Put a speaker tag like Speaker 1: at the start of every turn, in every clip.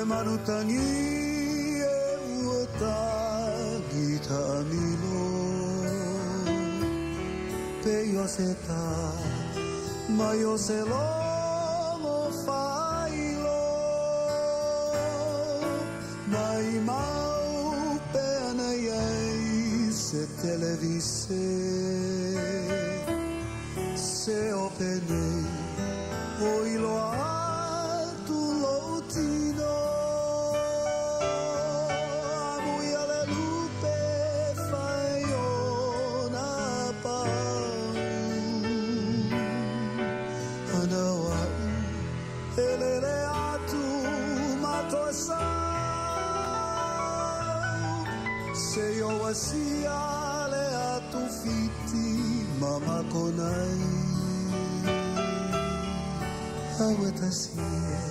Speaker 1: Le manutagi e ua tagi taamilo Pe i o se tā mai o se logo faailo Maimau pe ana i ai se televise Se ope nei o iloa atu lou tino Amuia le lupe fai ona pau Ana o a'u e lele atu ma toe sau Se i o asia le atu fiti ma makonai Aua tasi e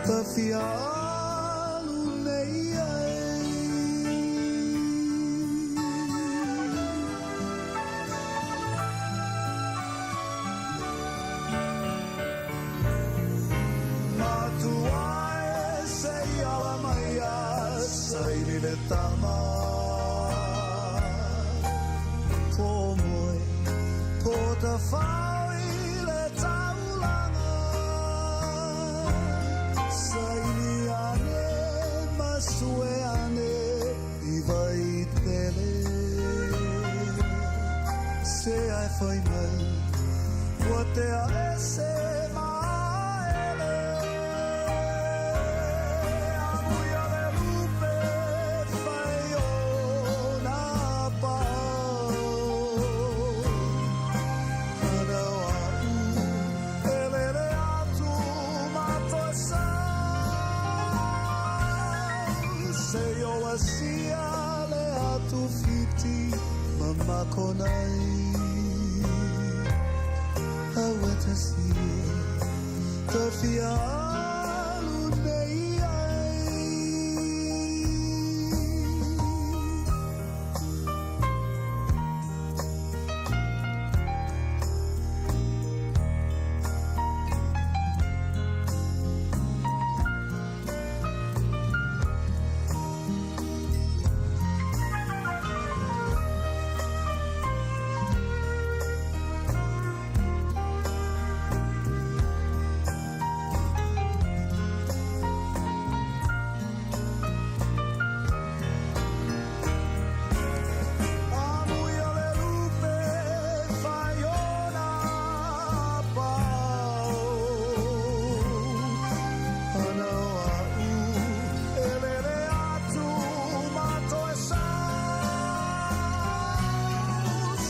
Speaker 1: ta fia alu nei ai. Matua e se i ala mai a saili le tama Po moe, po tawhao i le taulaga Saili ane ma sue ane i Vaitele Se ai whai mai Kua tea ese maele Amuia le lupe whai ona pau Ana o a'u e lele atu ma toe sau Se i o asia le atu fiti ma makonai Aua tasi e ta fia alu nei ai. Amuia le lupe whai ona pao Ana o a'u e lele atu ma toe sau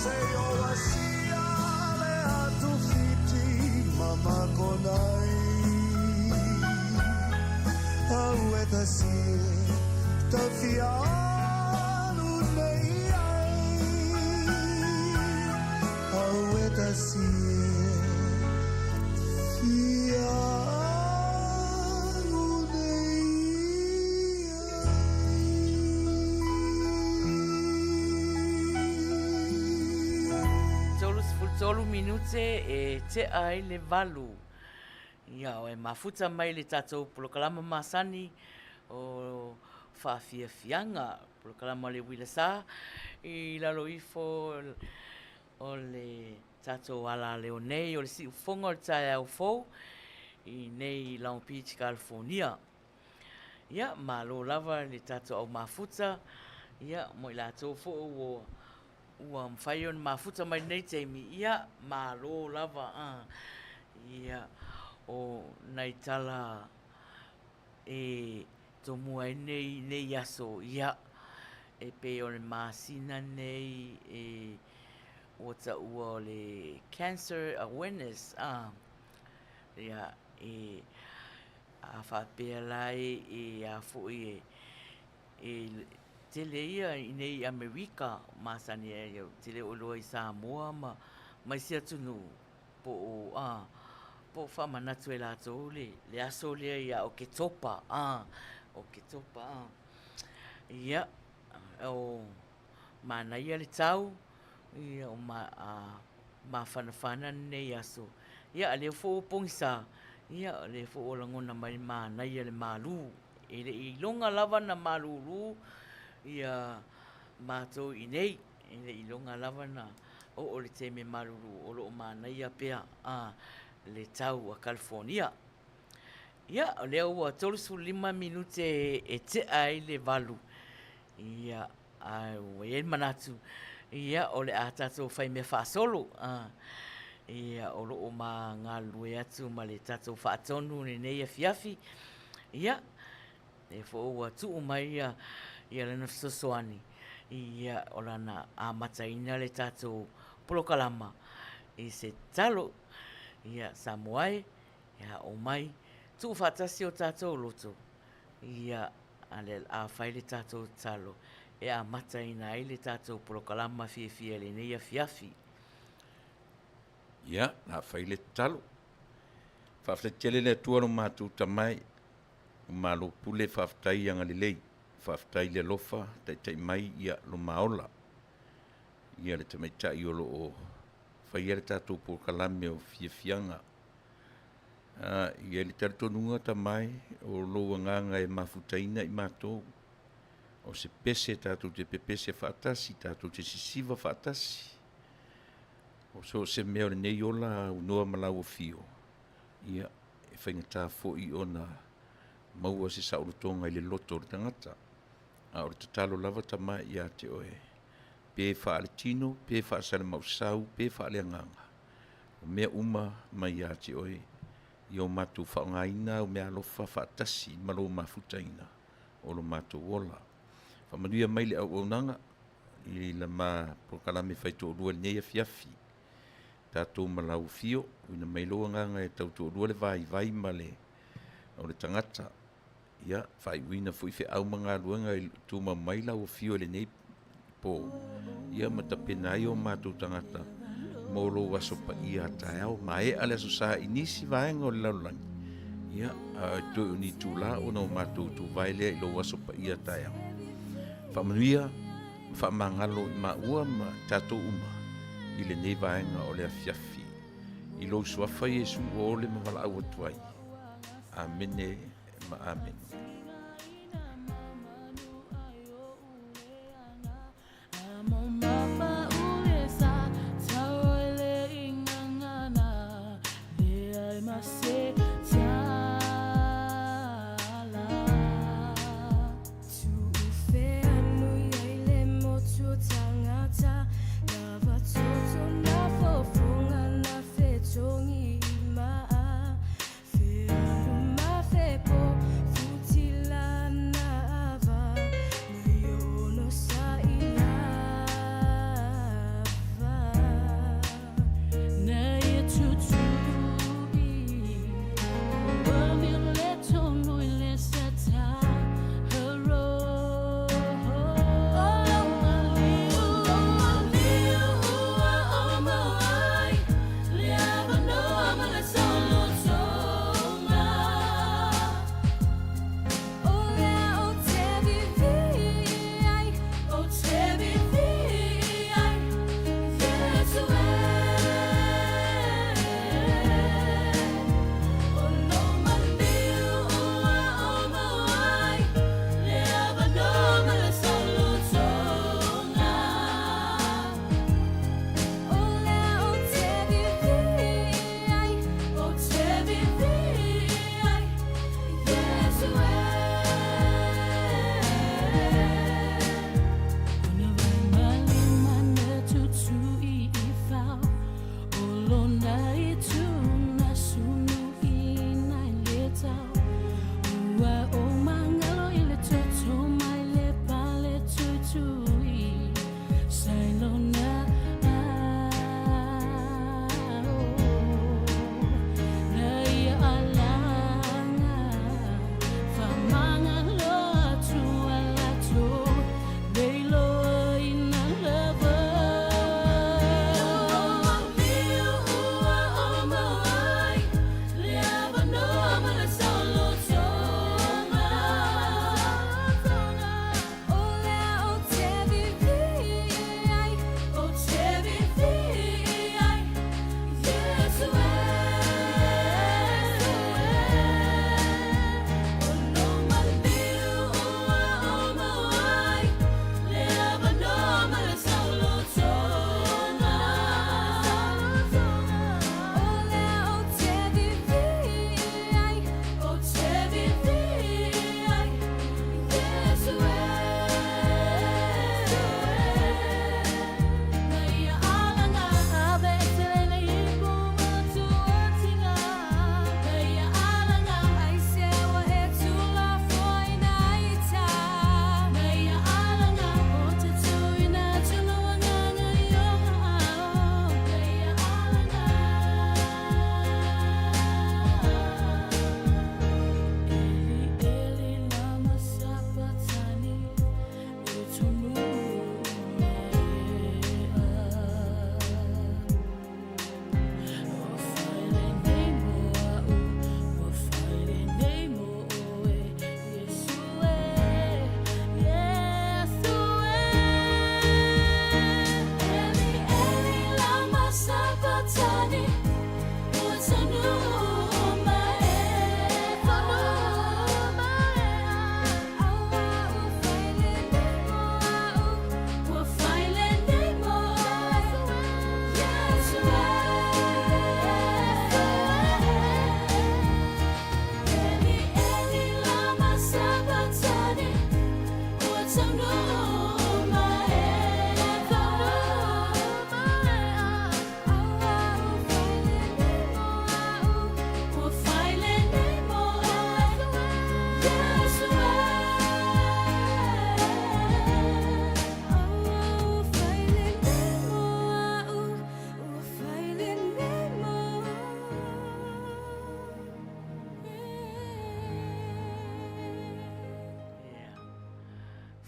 Speaker 1: Se i o asia le atu fiti ma makonai Au e tasi e tawhia alu nei ai Au e tasi e fia alu nei ai.
Speaker 2: 33 minute e tea ai le valu. Ia, e mafuta mai le tatou polokalama masani o Faafiafiaga, polokalama o le Uila Sa i lalo ifo o le tatou alaleo nei o le siufofoga o le taeao fou i nei Long Beach, California. Ia, malo lava le tatou au mafuta, ia, mo i latou foi ua ua mafai ona mafuta mai lenei taimi, ia, malo lava. Ia, o nai tala e tomua ai nei nei aso, ia, e pei o le masina nei e ua taua o le Cancer Awareness, a, ia, e, a faapea la e, e a foi e, e tele ia i nei Amerika, masani ai ou te le o iloa i Samoa ma, ma isi atunuu, po o, a, po o faamanatu e latou le, le aso lea ia Oketopa, a, Oketopa, a. Ia, o manaia le tau, ia o ma, a, mafanafana lenei aso. Ia, a lea foi ua pogisa, ia, o lea foi ua lagona mai le manaia le malu. E le i iloga lava na malūlū ia matou i inei, e le i iloga lava na oo le taimi e malūlū o lo o manaia pea a le tau a Kalifonia. Ia, o lea ua 35 minute e tea ai le 8, ia, ae ua i ai le manatu, ia, o le a tatou faimea faasolo, a, ia, o lo o ma galulue atu ma le tatou faatonu i lenei afiafi, ia, lea foi ua tuu mai ia lana fesoasoani, ia, o lana amataina le tatou polokalama i se tatalo. Ia, Samoa e, ia oo mai, tuufaatasi o tatou loto, ia, a o le a fai le tatou tatalo e amataina ai le tatou polokalama fiafia i lenei afiafi.
Speaker 3: Ia, o le a fai le tatalo. Faafetai tele i le Atua lo matou Tama e, ua malo pule faafetai agalelei, faafetai le alofa taitai mai lo ma ola. Ia le tamaitai o lo o faia le tatou polokalame o fiafiaga. E i ai le talitonuga Tama e, o lou agaga e mafutaina i matou, o se pese tatou te pepese faatasi, tatou te sisiva faatasi. O so o se mea o lenei ola aunoa ma lau afio, ia, e faigata foi ona maua se saolotoga i le loto o le tagata. A o le tatalo lava Tama ia te oe, pe faaletino, pe faasalamausau, pe faaleagaga, o mea uma mai ia te oe, ia o matou faaaogaina au meaalofa faatasi ma lou mafutaina o lo matou ola. Faamanuia mai le auaunaga i la ma polokalame faitoalua i lenei afiafi, tatou ma lau afio, tuuina mai lou agaga e tautoalua le vaivai ma le o le tagata. Ia, faaiuina foi feau ma galuega e tumau mai lau afio i lenei po, ia ma tapena ai o matou tagata mo lou aso paia a taeao. Maea le Aso Sa i nisi vaega o le lalolagi, ia, ae toe o ni itula ona o matou tuvae lea i lou aso paia a taeao. Faamanuia ma faamagalo i maua ma tatou uma i lenei vaega o le afiafi. I lou suafa Iesu ua ole ma valaau atu ai. Amene ma amene.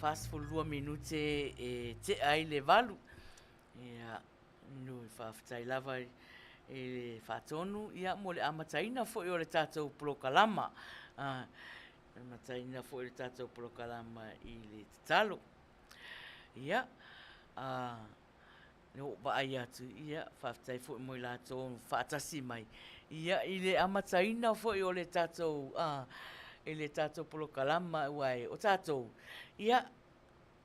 Speaker 2: 42 minute e tea ai le 8. Ia, nui faafetai lava i le faatonu ia mo le amataina foi o le tatou polokalama. Amataina foi o le tatou polokalama i le tatalo. Ia, le ou vaai atu, ia, faafetai foi mo i latou faatasi mai, ia, i le amataina foi o le tatou, i le tatou polokalama, aua o tatou, ia,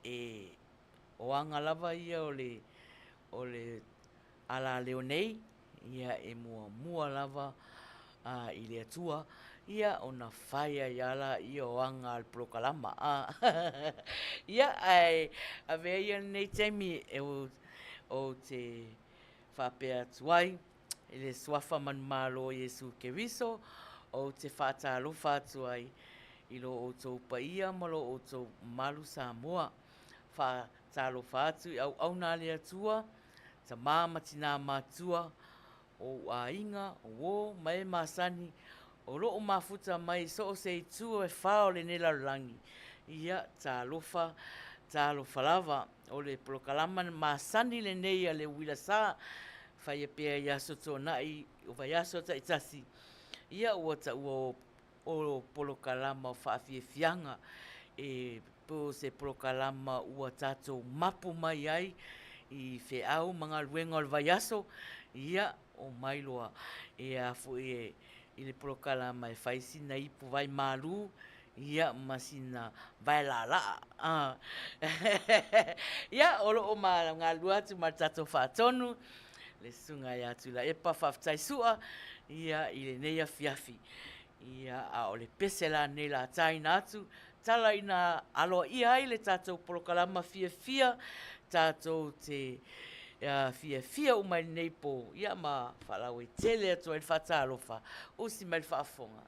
Speaker 2: e, o aga lava ia o le, o le alaleo nei, ia, e muamua lava i le Atua, ia, ona fai ai lava lea o aga a le polokalama. Ia, ae avea ia lenei taimi ou te faapea atu ai i le Suafa manumalo o Iesu Keriso, ou te faatalofa atu ai i lo outou paia ma lo outou mamalu Samoa. Faatalofa atu i auauna a le Atua, tama ma tina matua, o ou aiga, o uo ma e masani o lo o mafuta mai i so o se itu e fa o lenei lalolagi. Ia, talofa, talofa lava. O le polokalama masani lenei a le Uila Sa, faia pea i aso tuanai o vaiaso taitasi, ia ua taua o polokalama o faafiafiaga e po o se polokalama ua tatou mapu mai ai i feau ma galuega o le vaiaso, ia, omai loa e a foi e i le polokalama e fai sina ipu vai malu, ia, ma sina vae laalaa. Ia, o lo o galulue atu ma le tatou faatonu, le Susuga ia Tuilaepa Faafetai Sua, ia, i lenei afiafi. Ia, a o le pese la lenei o le a taina atu, tala ina aloaia ai le tatou polokalama fiafia, tatou te fiafia uma i lenei po, ia ma faalauaitele atu ai le faatalofa, usi mai le faafofoga.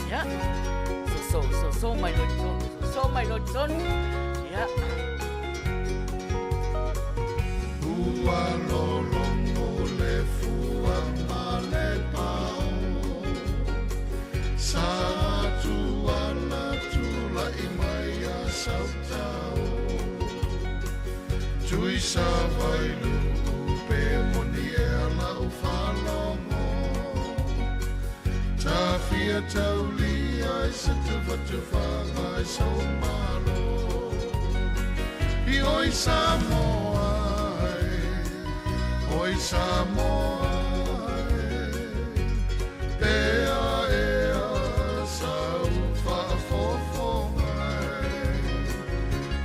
Speaker 2: Ia, so, so, so mai loa i totonu, so mai loa i totonu. Ia.
Speaker 1: Ua lologo le fua ma le pao Sa tuala tulai mai a Sautao Tui sa vailuu pe moni ea lau faalogo Tafia taulia i se tufatufaga i sou Malo I oi Samoa e, oi Samoa e, Pea ea sau faafofoga e,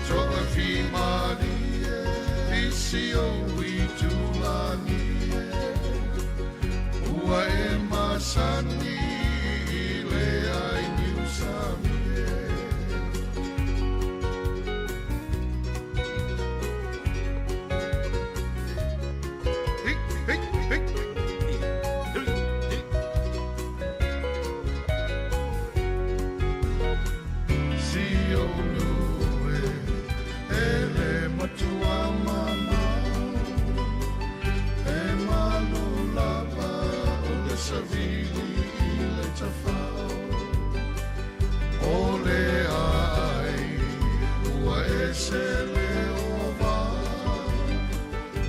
Speaker 1: Toafimalie i si ou itulagi e, Ua e masani i le ai niusami e. Hi, hi, hi. Si ou nuu e, e le matua mamao, E malu lava o le savili i le tafao. O le aai ua ese le ova,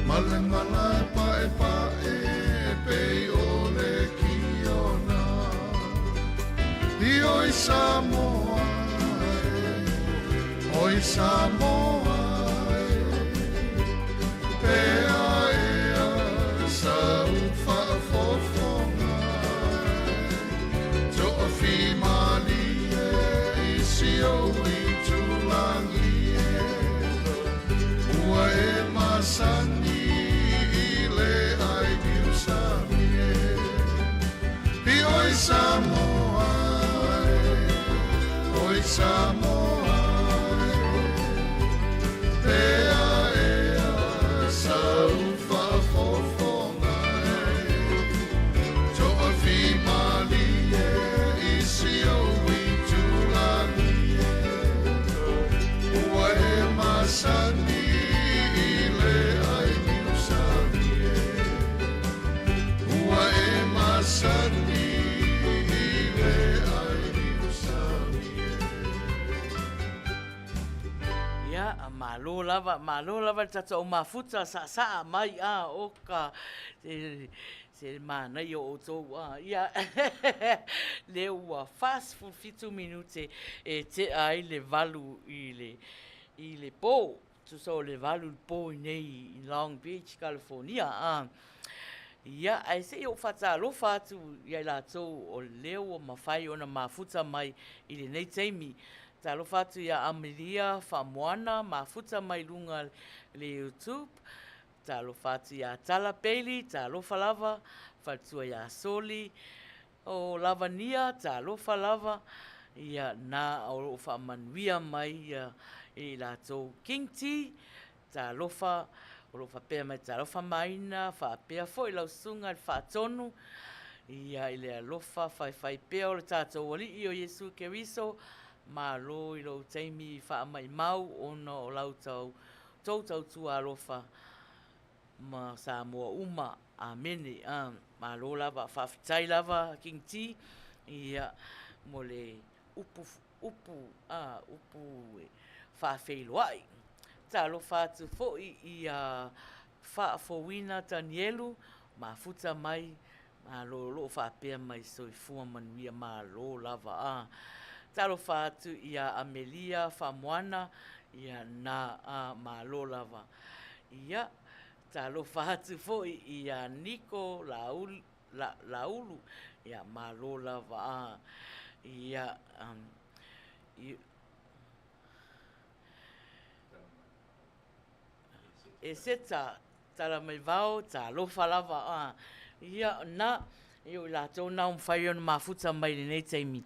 Speaker 1: Ma le malae paepae pei o le kiona. I oi Samoa e, oi Samoa e, Pea ea sau faafofoga e, Toafimalie i si ou itulagi e, Ua e masani i le ai niusami e. I oi Samoa e, oi Samoa e, Pea ea sau faafofoga e, Toafimalie i si ou itulagi e, Ua e masani i le ai niusami e. Ua e masani
Speaker 2: Ia, malo lava, malo lava le tatou au mafuta saasaa mai a o ka se, se manaia o outou a. Ia, lea ua 47 minute e tea ai le 8 i le, i le po. Tusa o le 8 i le po i nei i Long Beach, California a. Ia, ae se i ou faatalofa atu ia i latou o lea ua mafai ona mafuta mai i lenei taimi. Talofa atu ia Amelia Faamoana, mafuta mai luga le YouTube. Talofa atu ia Tala Bailey, talofa lava. Faletua ia Soli o Lavania, talofa lava. Ia, na o lo o faamanuia mai ia i latou. King T, Talofa, o lo o faapea mai talofa Maina, faapea foi lau susuga i le Faatonu, ia i le alofa faefae pea o le tatou Alii o Iesu Keriso, malo i lou taimi faamaimau ona o lau tau tou tautua alofa ma Samoa uma. Amene. Malo lava, faafetai lava King T, ia mo le upu upu a upu e faafeiloai. Talofa atu foi ia Faafouina Tanielu, mafuta mai, malo o lo o faapea mai soifua manuia malo lava a. Talofa atu ia Amelia Faamoana, ia na a malo lava. Ia, talofa atu foi ia Niko Laulu, Laulu, ia malo lava a. Ia, i, E Seta, tala mai vao, talofa lava a. Ia, na, ia o i latou na o mafai ona mafuta mai i lenei taimi.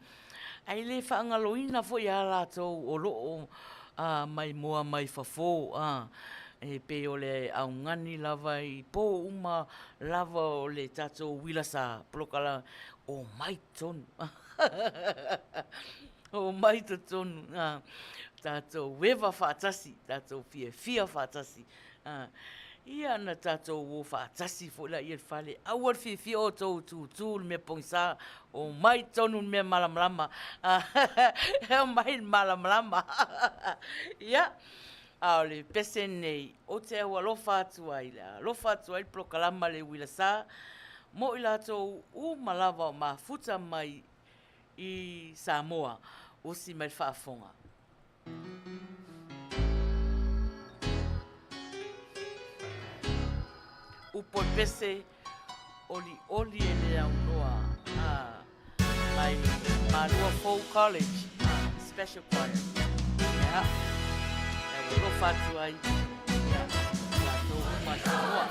Speaker 2: Ae le faagaloina foi a latou o lo o maimoa mai fafo, a, e pei o le augani lava i po uma lava o le tatou uila sa polokala, omai totonu. Omai totonu, a, tatou eva faatasi, tatou fiafia faatasi. A, ia na tatou o faatasi foi laia i le fale. Aua le fiafia outou e tutū i le mea pogisa, omai totonu i le mea malamalama. Omai i le malamalama. Ia, a o le pese lenei, ou te aualofa atu ai, le alofa atu ai le polokalama a le Uila Sa, mo i latou uma lava o mafuta mai i Samoa, usi mai le faafofoga. Upu o le pese, olioli e le aunoa a mai Malua Fou College Special Choir. Ia, e alofa atu ai ia latou uma Samoa.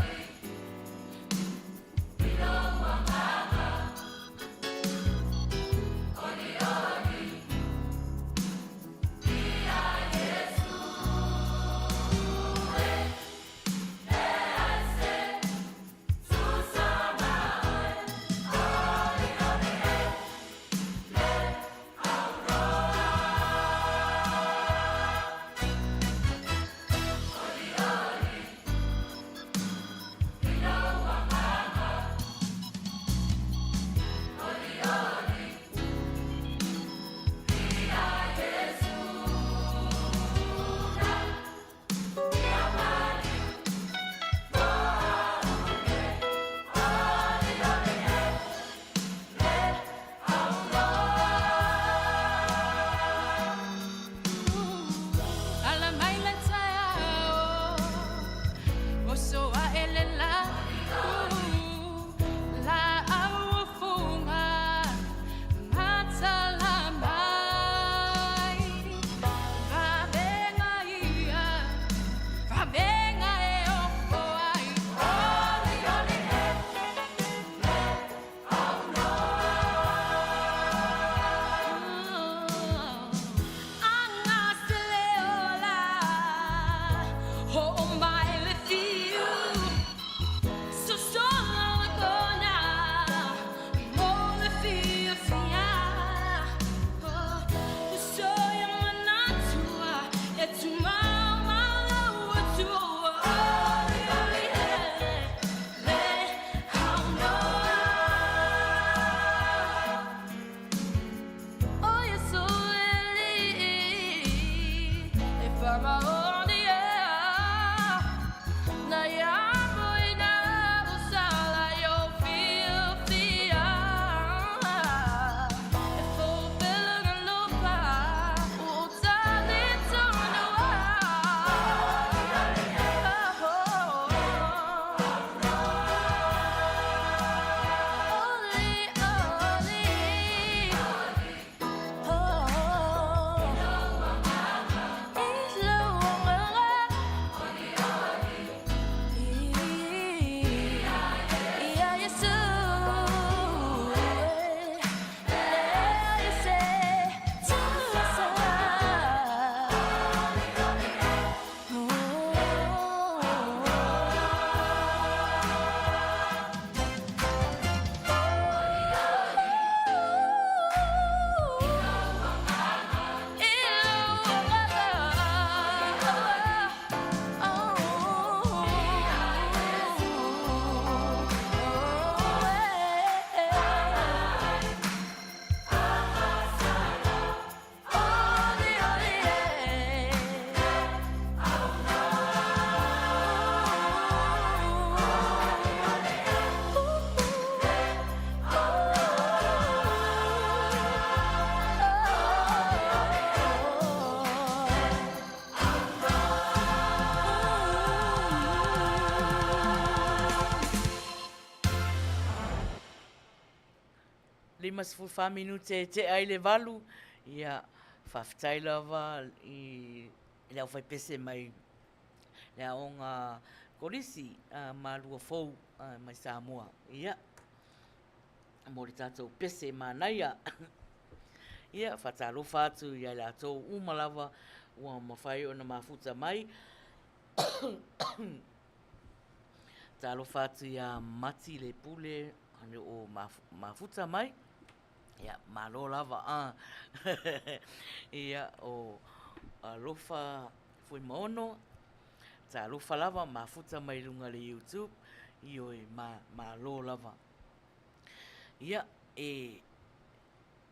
Speaker 2: 54 minute e tea ai le 8, ia, faafetai lava i le aufaipese mai le aoga kolisi Malua Fou mai Samoa, ia, mo le tatou pese manaia. Ia, faatalofa atu ia i latou uma lava ua mafai ona mafuta mai. Talofa atu ia Mati le Pule o mafuta mai. Ia, malo lava. A. Ia, o Alofa Fuimaono, talofa lava, mafuta mai luga le YouTube. Ioe, malo lava. Ia, e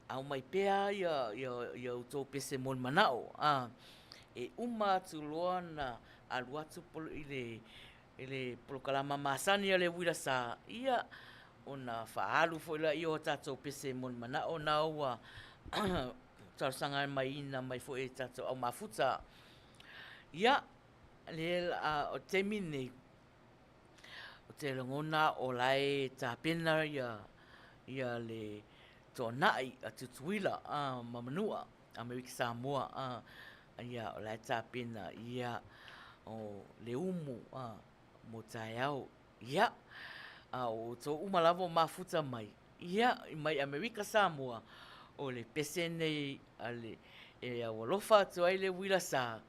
Speaker 2: aumai pea ia outou pese mo le manao. A, e uma atu loa na alu atu i le polokalama masani a le uila sa, ia, ona faaalu foi lea o tatou pese mo le manao na ua talosaga mai ina mai foi e tatou au mafuta. Ia, le o le taimi lenei, ou te lagona o la e tapena ia le toanai a Tutuila ma Manua, Amerika Samoa, ia o la e tapena ia o le umu mo taeao. Ia, a o outou uma lava o mafuta mai, ia, mai Amerika Samoa, o le pese nei a le, e aualofa atu ai le uila sa,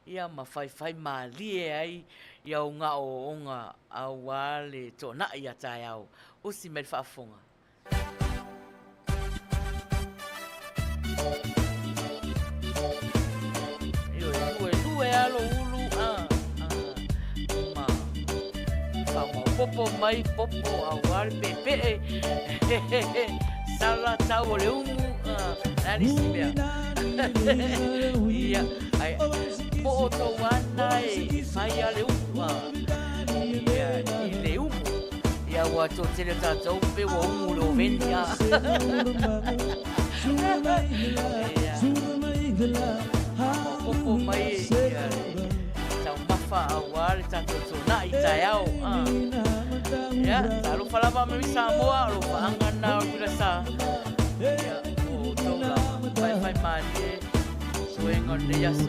Speaker 2: ia ma faifai malie ai ia ou gaogaoga aua le toanai a taeao. Usi mai le faafofoga. Ioe, lue lava lou ulu ma faamaopoopo mai popo aua le peepee sala tau o le umu le a le isi mea. Ia, ai po o tou ana e fai lava le umu ia i le umu. Ia ua toatele o tatou pe ua umu le oveni a. Ia, maopoopo mai ia le taumafa aua le tatou tuanai i taeao. Ia, talofa lava mai Samoa, o lou faaga lena o le uila sa. Ia, o outou lava, faifai malie suega o lenei aso.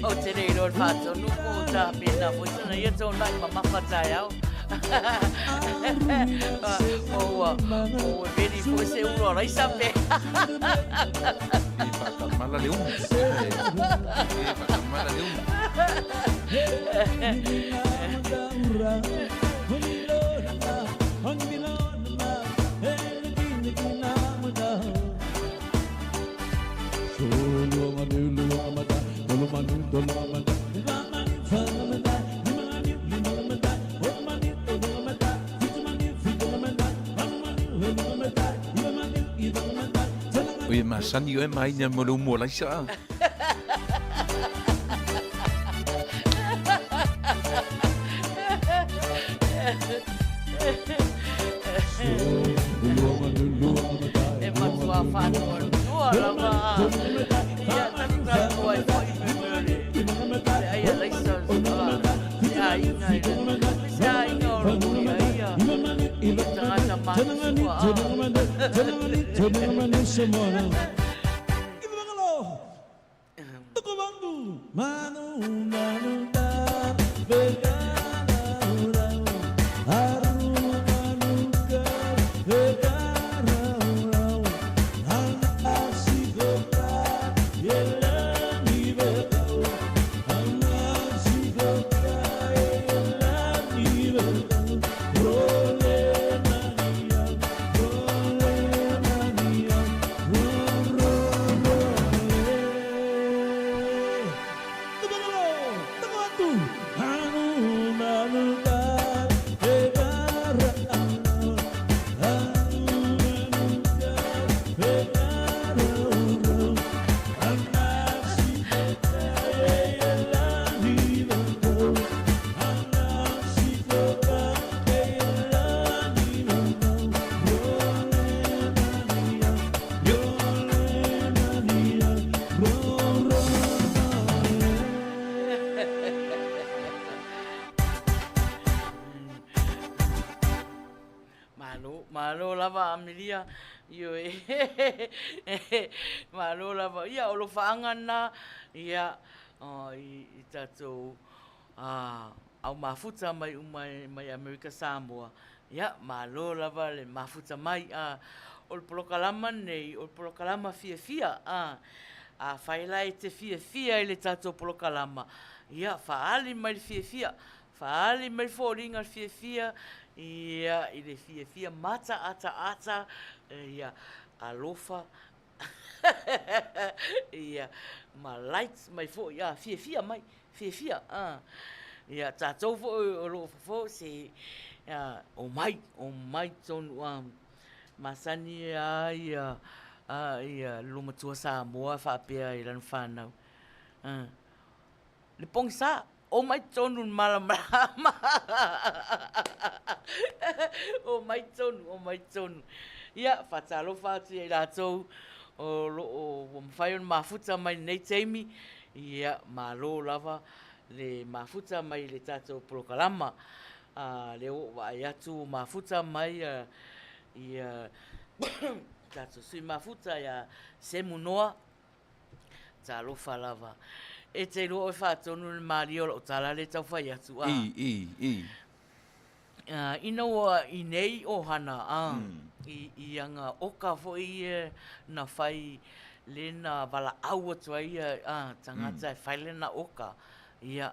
Speaker 2: Ou te le iloa le faatonu po o tapena foi sana ia tōnai mamafa taeao. Po ua, po ua veli foi se ulu o raisa pe.
Speaker 3: E whakamala le umu. E whakamala le umu. Oi e masani oe ma aina mo le umu o laisa a.
Speaker 2: E matua whānoanoa lava. Ia, taku taku ai foi me mea le, le ai a Laisa, se aiga i le, se aiga o lou ia ia, i le tagata matutua. Malo lava Amelia, ioe. Malo lava. Ia, o lofaaga lena, ia, i tatou au mafuta mai uma mai Amerika Samoa. Ia, malo lava le mafuta mai. O le polokalama lenei, o le polokalama fiafia. Afai la e te fiafia i le tatou polokalama, ia, faaali mai le fiafia. Faaali mai foliga fiafia, ia, i le fiafia mataataata, ia, alofa, ia, ma lights mai foi, a, fiafia mai, fiafia, a. Ia, tatou foi o lo o fofo, se, a, omai, omai tonu, a, masani lava ia, a, ia, le loomatua Samoa faapea i lana fanau, a. Le pogisa, omai tonu i le malamalama. Omai tonu, omai tonu. Ia, faatalofa atu ia i latou o lo o ua mafai ona mafuta mai i lenei taimi, ia, malo lava le mafuta mai i le tatou polokalama. Lea ua ou vaai atu ua mafuta mai ia tatou sui mafuta ia Semu Noa, Talofa lava. E te iloa oe faatonu le malie o lau tala lea e tau fai atu, a.
Speaker 3: I, i, i.
Speaker 2: Ina ua i nei ʻohana, a, i, i aga oka foi ia na fai le na valaau atu ai ia, a, tagata e fai lana oka, ia,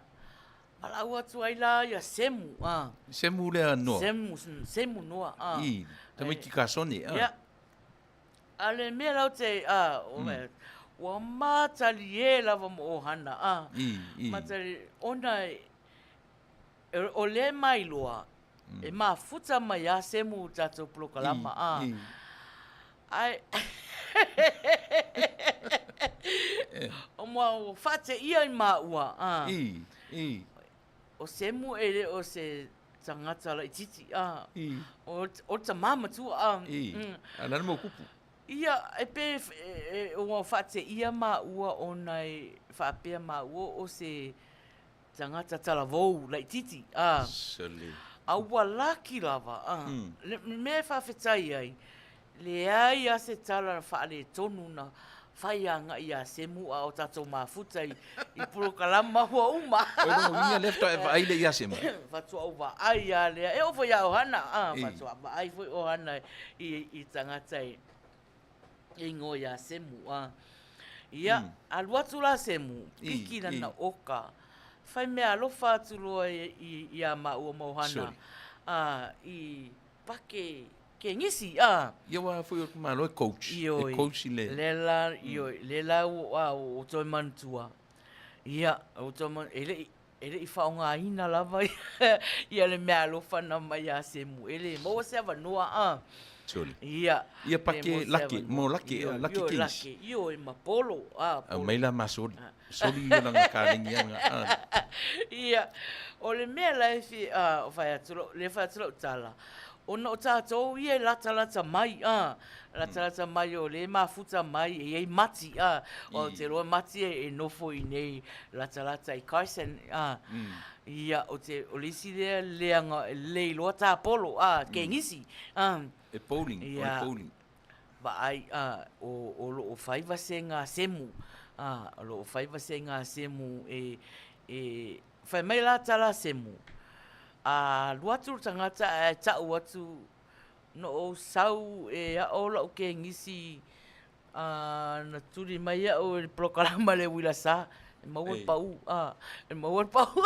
Speaker 2: valaau atu ai la ia Semu, a.
Speaker 3: Semu lea Noa.
Speaker 2: Semu, Semu Noa, a.
Speaker 3: I, tamaiti kasone, a.
Speaker 2: Ia. A le mea la ou te, a, ua matalie lava ma ʻohana, a, matalie, ona e, o lea e mailoa, e mafuta mai lava Semu i tatou polokalama, a, ae, ua faateia i maua, a, o Semu e le o se tagata laitiiti, a, o le tamā matua, a.
Speaker 3: I, a o le a le mea ua tupu?
Speaker 2: Ia, e pei ua faateia maua ona e faapea maua o se tagata talavou laitiiti, a.
Speaker 3: Sole.
Speaker 2: A ua laki lava, a. Le mea e faafetai ai, Leai lava se tala faaletonu na fai agai ia Semu a o tatou mafuta i polokalama ua uma.
Speaker 3: O lona uiga lea faatoa e vaai lea ia Semu?
Speaker 2: Faatoa ou vaai lava lea. E oo foi ia Ohana, faatoa vaai foi Ohana i tagata e igoa ia Semu. Ia, alu atu la Semu, piki lana oka, fai mea alofa atu loa ia maua ma Ohana i pake Kegisi, a.
Speaker 3: Ia aua foi o le Malo e coach, e coach i le.
Speaker 2: Lea la, ioe, lea la ua ou toe manatua, ia, ua toe manatua, e le i, e le i faaaogaina lava ia le meaalofa na aumai ia Semu, e le maua se avanoa, a.
Speaker 3: Sole.
Speaker 2: Ia.
Speaker 3: Ia pake lake, mo lake, lake kegisi.
Speaker 2: Ioe, ma polo, a,
Speaker 3: polo. Aumai la ma soli. Soli ia lana kalegi ana, a.
Speaker 2: Ia, o le mea la e fia, fai atu lau, lea e fai atu lau tala, Ona o tatou ia e latalata mai, a, latalata mai o lea e mafuta mai, e i ai Mati, a, ou te iloa Mati e nofo i inei latalata i Carson, a, ia, o te, o le isi lea leaga e lelei loa tapolo, a, kegisi, a.
Speaker 3: E bowling, o le bowling.
Speaker 2: Vaai, a, o, o lo o fai vasega a Semu, a, o lo o fai vasega a Semu e, e, fai mai la tala a Semu, A alu atu le tagata ae tau atu, Na ou sau e aʻo laʻu kegisi a na tuli mai aʻu e le polokalama le uila sa, e maua le paʻu, a, e maua le paʻu.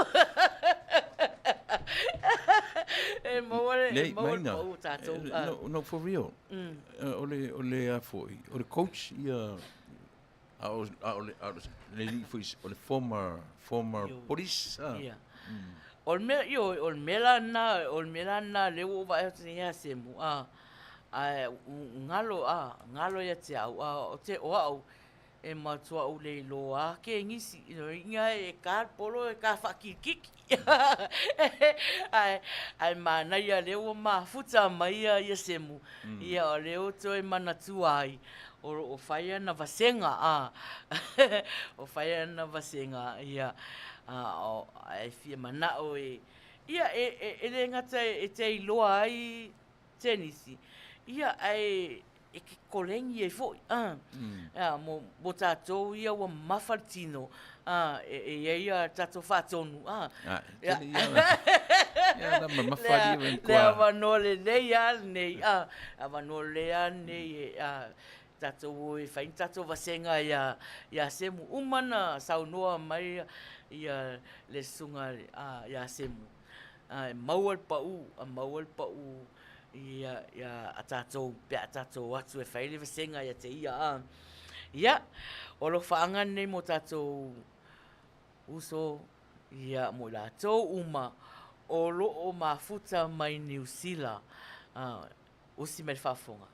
Speaker 2: E maua le, e maua le paʻu o tatou.
Speaker 3: No, no, for real. O le, o le a foi, o le coach ia, A o, a o le, a o le alii foi, o le former, former police, a.
Speaker 2: Ia. O le mea, ioe, o le mea la lena, o le mea la lena lea ua ou vaai atu nei ia Semu, a, ae galo, a, galo ia te au, a, o te, o au, e matua ou le iloa a kegisi, ina e ka le polo e ka faakilikiki. Ae, ae manaia lea ua mafuta mai ia, ia Semu, ia o lea ua toe manatua ai, O lo o fai ana vasega, a, o fai ana vasega, ia, a, o, e fia manao e, ia, e, e, e le gata e te iloa ai tenisi, Ia, ae e ke koleni ai foi, a, a, mo, mo tatou ia ua mamafa le tino, a, e, e i ai a tatou faatonu, a.
Speaker 3: A, e tele ia la, ia la mamafa
Speaker 2: ali e Le avanoa lelei lava lenei, a, avanoa lelei lava lenei e, a, tatou o e fai ni tatou vasega iā, iā Semu. Uma na saunoa mai ia le susuga a, iā Semu, a, e maua le pau, a maua le pau ia, ia a tatou, pe a tatou o atu e fai le vasega ia te ia, a. Ia, o alofaaga lenei mo tatou uso, ia, mo i latou uma o lo o mafuta mai Niu Sila. A, usi mai le faafofoga.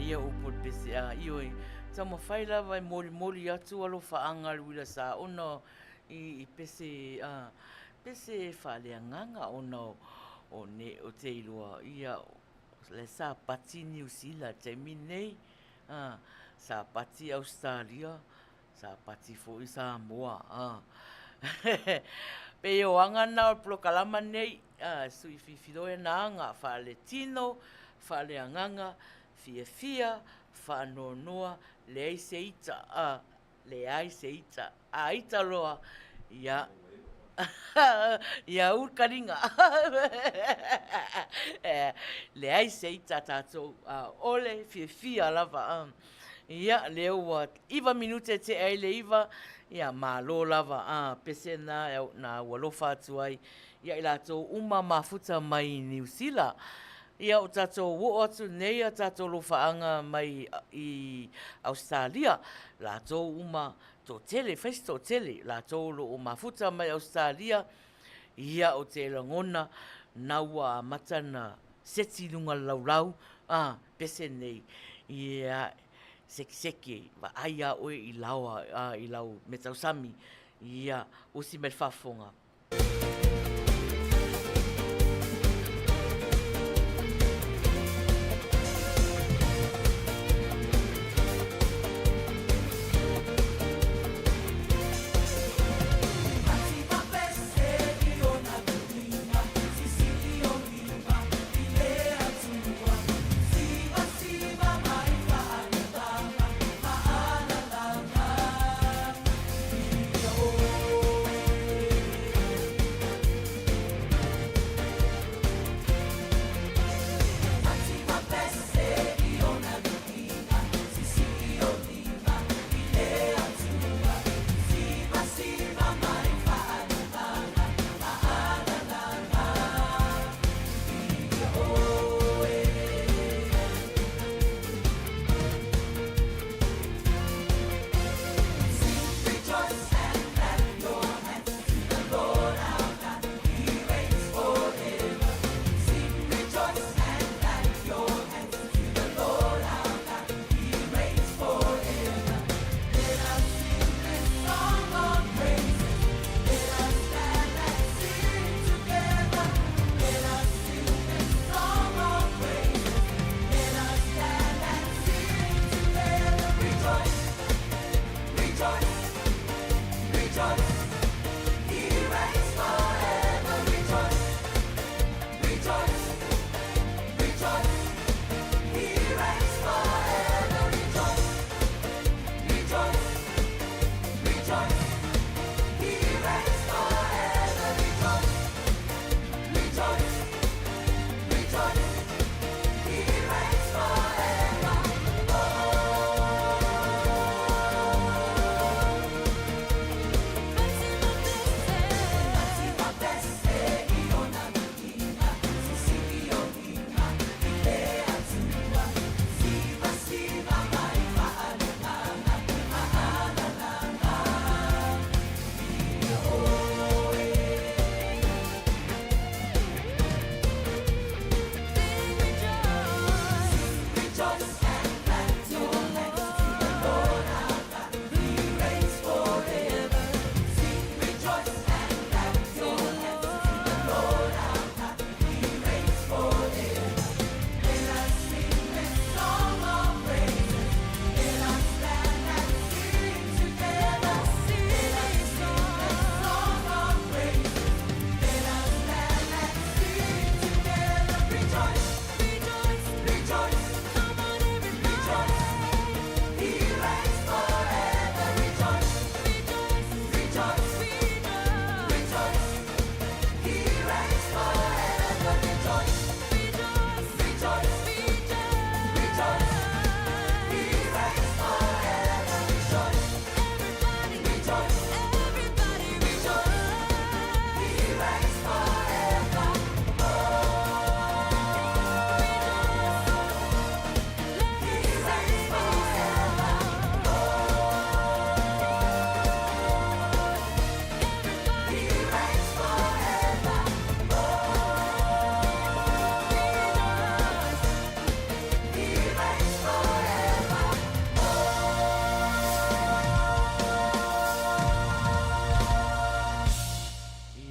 Speaker 2: Ia upu o le pese, ioe, taumafai lava e molimoli atu alofaaga a le uila sa ona i pese, pese faaleagaga ona o ne o te iloa, ia, la e sapati Niu Sila i le taimi lenei, sapati Ausetalia, Sapati foi Samoa a. Pei o aga na o le polokalama nei, a, sui fifiloe na aga faaletino, faaleagaga, fiafia, faanoanoa, leai se ita, a, leai se ita. A ita loa, ia, ia ukaliga. Leai se ita a tatou, ʻaʻole fiafia lava. Ia, lea ua 9 minute e tea ai le 9, ia, malo lava, a, pese na na ua alofa atu ai ia i latou uma mafuta mai Niu Sila. Ia, o tatou oo atu nei a tatou lofaaga mai i Ausetalia, latou uma toatele, fai se toatele, latou o lo o mafuta mai Ausetalia, ia, ou te lagona na ua amata na seti i luga o le laulau, a, pese nei, ia, sekiseki, vaai lava oe i laoa, a, i lau meatausami, ia, usi mai le faafofoga.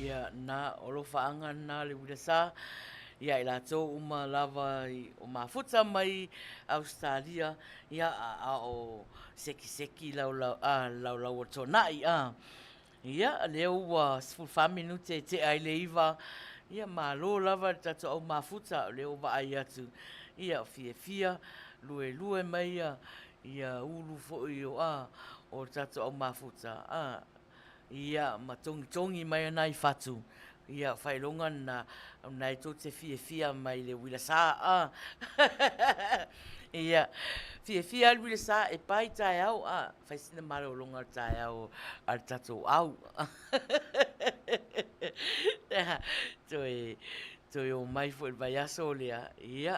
Speaker 2: Ia, na, o lofaaga na le uila sa, ia i latou uma lava i o mafuta mai Ausetalia, ia a, a o sekiseki lau lau, a, lau lau o tonai, a. Ia, lea ua 14 minute e tea ai le 9, ia malo lava le tatou au mafuta, o lea ua vaai atu, ia fiafia, luelue mai ia, ia ulu foi o, a, o le tatou au mafuta, a. ia, ma togitogi mai ana i fatu, ia, faailoga lena, o lena e tou te fiafia mai i le uila sa, a. Ia, fiafia lava le uila sa e pae i taeao, a, fai sina malologa i le taeao a le tatou au. Toe, toe omai foi i le vaiaso lea, ia,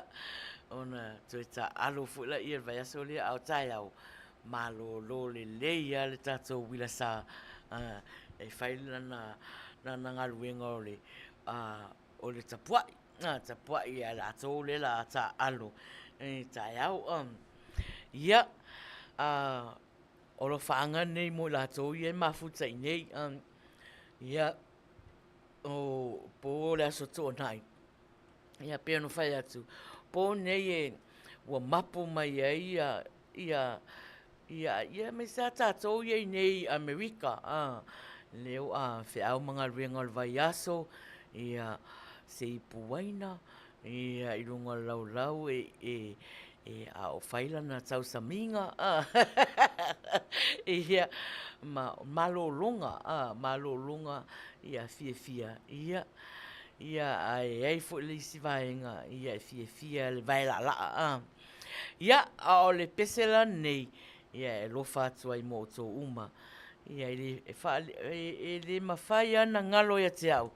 Speaker 2: ona toe taaalo foi lea i le vaiaso lea, a o taeao, malolo lelei lava le tatou uila sa e fai lana galuega o le o le tapuai, tapuai ia i latou lea o le a taaalo i taeao. Ia, o alofaaga nei mo i latou ia e mafuta i inei. Ia, o po o le Aso Toonai, ia pei ona fai atu, po nei ua mapu mai ai ia aemaise lava tatou ia i inei i Amerika, lea ua feau ma galuega o le vaiaso, ia, se ipu uaina i luga o le laulau a o fai lana tausamiga. Ia, ma malologa, malologa ia fiafia, ia, ae i ai foi le isi vaega e fiafia i le vae laalaa. Ia, a o le pese la lenei, e alofa atu ai ma outou uma. Ia, e le mafai lava ona galo ia te au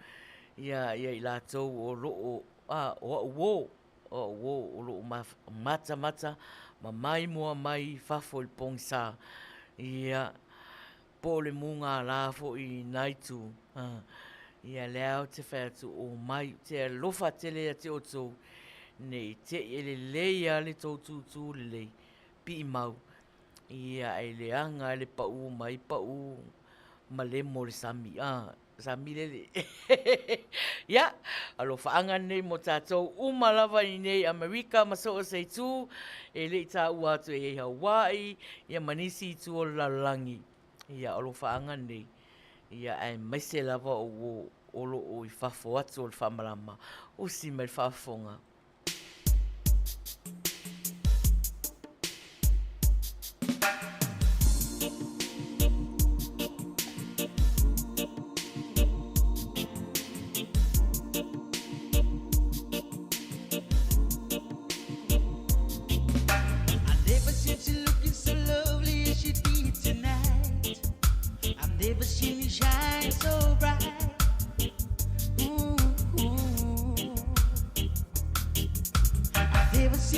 Speaker 2: i latou o lo o, o au uo, o au uo o lo o matamata ma maimoa mai i fafo i le pogisa, ia, po o le mugala foi i lena itu, ia o lea lava ou te fai atu, omai, ou te alofa tele ia te outou, ne i te i, e lelei lava le tou tutu lelei, piimau, ae leaga lava le pau mai pau malemo o le sami, a, samilele. Ia, alofaaga nei mo tatou uma lava i inei i Amerika ma so o se itu, e le i taua atu e i ai Hawaii, ia ma nisi itu o le lalolagi. Ia, o alofaaga nei, ia aemaise lava o uo o lo o i fafo atu o le faamalama. Usi mai le faafofoga.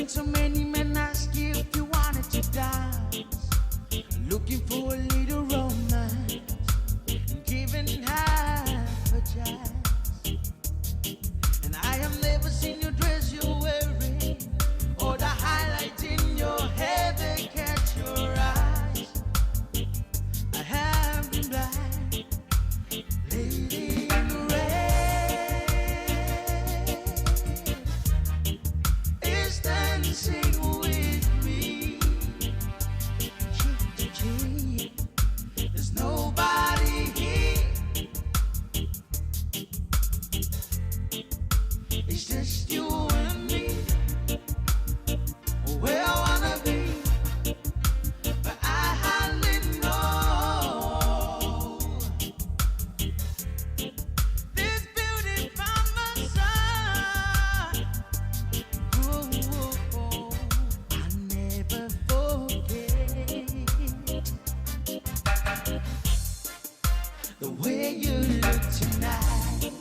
Speaker 1: So many men ask you if you wanted to dance, looking for a little romance, and giving half a chance. And I have never seen your dress you're wearing, or the highlights in your hair that catch your eyes. I have been blind, lady in red is dancing with me. Cheek to cheek, there's nobody here. It's just you and me. Where I wanna be, but I hardly know. This beauty by my side. Ooh, I never forget the way you look tonight.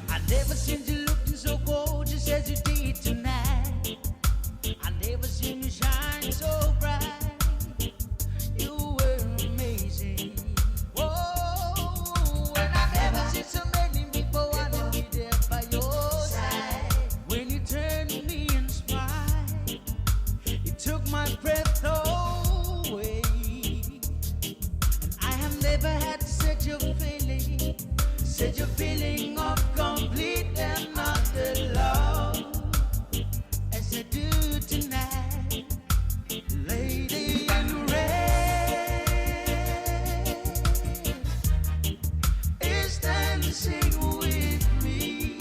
Speaker 1: I never seen you looking so gorgeous as you did tonight. I never seen you shine so bright. You were amazing. Whoa, and I never seen so many people wanna be there by your side. When you turned to me and smiled, it took my breath away. And I have never had such a feeling, such a feeling of complete and utter love as I do tonight. Lady in red is dancing with me.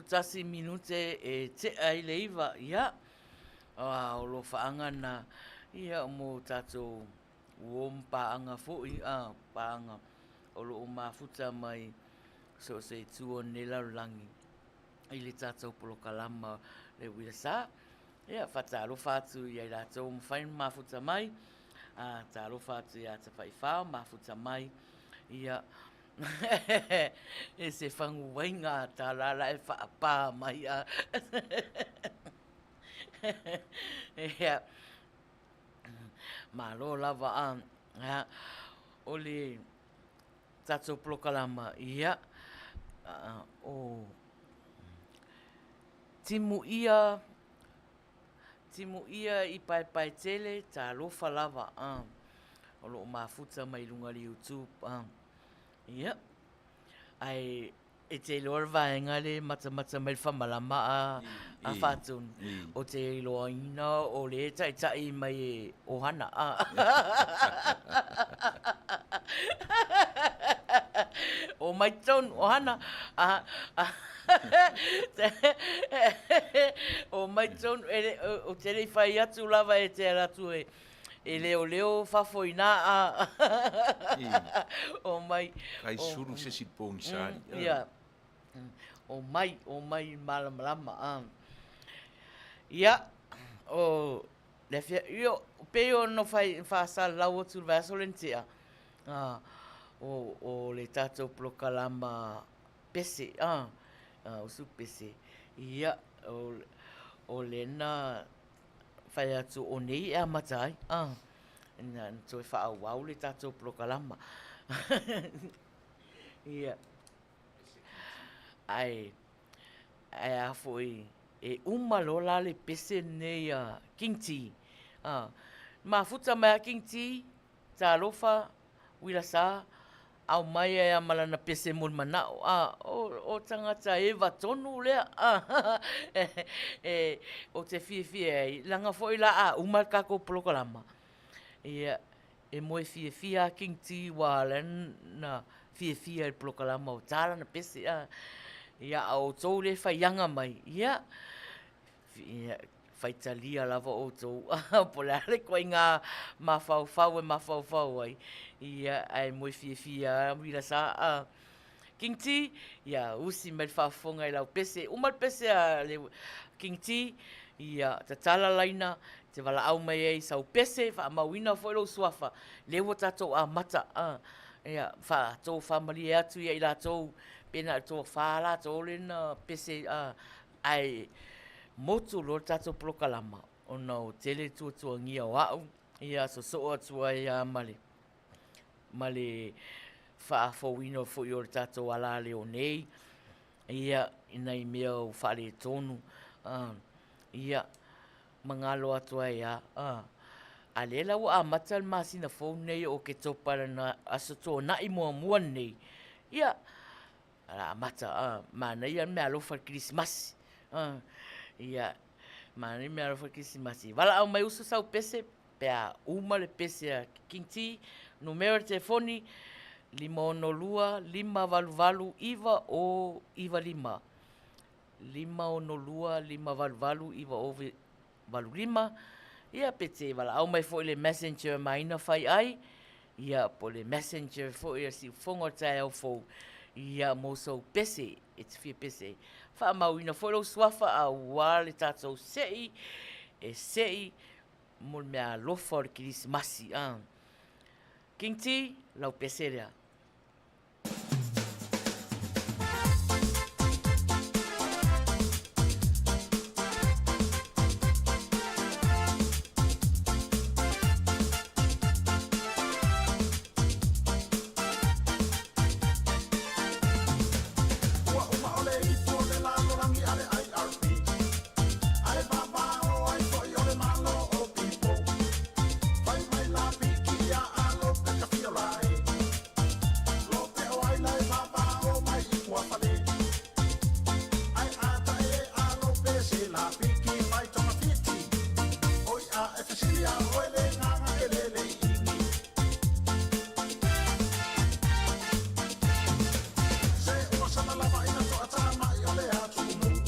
Speaker 2: 11 minute e tea i le 9, ia, o alofaaga na, ia, mo tatou uo ma paaga foi, a, paaga o lo o mafuta mai so o se itu o lenei lalolagi i le tatou polokalama le uila sa. Ia, faatalofa atu ia i latou ua mafai ona mafuta mai, a, talofa atu ia Tafaifao mafuta mai, ia, e se faguaiga a tala la e faapā mai a. Ia, malo lava a. O le tatou polokalama, ia, o Timuia, Timuia i Paepaetele, talofa lava a. O lo o mafuta mai luga o le YouTube a. Ia, ae e te iloa le vaega le matamata mai le famalama a Faatonu, o te iloaina o le taitai mai e Ohana a. Omai tonu, Ohana, a. Omai tonu, e le, ou te le i fai atu lava e te ala atu e, e leoleo fafo i nā a. Omai.
Speaker 3: Kai sulu se si pōgisa ali.
Speaker 2: Ia. Omai, omai i malamalama a. Ia, o le afia, ia, pei ona fai, faasalalau atu i le vaiaso lea na tea, o, o le tatou polokalama pese, a, usu pese, ia, o lea na fai atu o nei e amata ai, a, na toe faaauau le tatou polokalama. Ia, ae, ae a foi, e uma loa la le pese lenei a King T, a, mafuta mai lava King T, Talofa, uila sa, aumai ai lava ma lana pese mo le manao, a, o tagata eva tonu lea, a, e, ou te fiafia ai, leaga foi la a uma le tatou polokalama, ia, e moe fiafia lava King T aua o lea na fiafia i le polokalama o ta lana pese, a, ia, a o outou lea e faiaga mai, ia, Ia, faitalia lava outou, po o le a le ituaiga mafaufau e mafaufau ai, ia, ae moe fiafia lava uila sa. King T, ia, usi mai le faafofoga i lau pese. Uma le pese a le King T, ia, tatala laina, e te valaau mai ai i sau pese, faamauina foi lou suafa, lea ua tatou amata, ia, faatofamalie atu ia i latou, pe na o le toafa latou lea na pese, Ae motu loa le tatou polokalama ona ua tele tuatuagia o au, ia sosoo atu ai lava ma le ma le faafouina foi o le tatou alaleo nei, ia, i nai mea ua faaletonu, ia, magalo atu ai lava. A lea la ua amata le masina fou lenei o Oketopa i lona Aso Toonai muamua lenei, ia, A amata, a, manaia le meaalofa i le Kerisimasi. A, ia, manaia le meaalofa i le Kerisimasi. Valaau mai uso sau pese, pe a uma le pese a King T, numera o le telefoni, 562 588 9095. 562 588 9085. Ia, pe te valaau mai foi i le messenger Maina Fai Ai, ia, po o le messenger foi a Siufofoga o le Taeao Fou, ia, mo sou pese, e te fia pese ai. Faamauina foi lou suafa aua le tatou sei, e sei mo le meaalofa o le Kerisimasi. A. King T, lau pese lea.
Speaker 1: Ua uma o le ipu o le lalolagi a le IRP, Ae vavao ai foi o le Malo o Pipo. Fai mai la piki ia a Lope Kafiola e. Lope o ai la e vavao mai i tuafale. Ai a ta e a Lope se la piki fai togafiti. Oi a e fesili a oe le gaga e lele i igi. Se ua sana lava ina toatamai o le atunuu.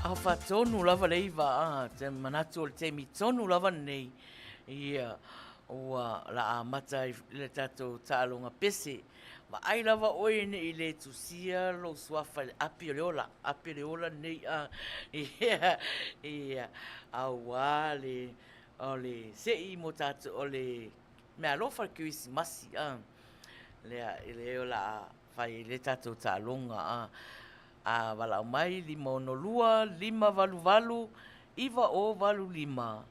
Speaker 2: Afa tonu lava le iva, a, te manatu o le taimi tonu lava lenei, ia, ua la amata i le tatou taaloga pese. Vaai lava oe ne i le tusia lou suafa i le api o le ola, api o le ola lenei, a, ia, ia, auā le, o le se'i mo tatou, o le meaalofa o le Kerisimasi, a, lea, lea o le a fai ai le tatou taaloga, a. A valaau mai, 562 588 9085.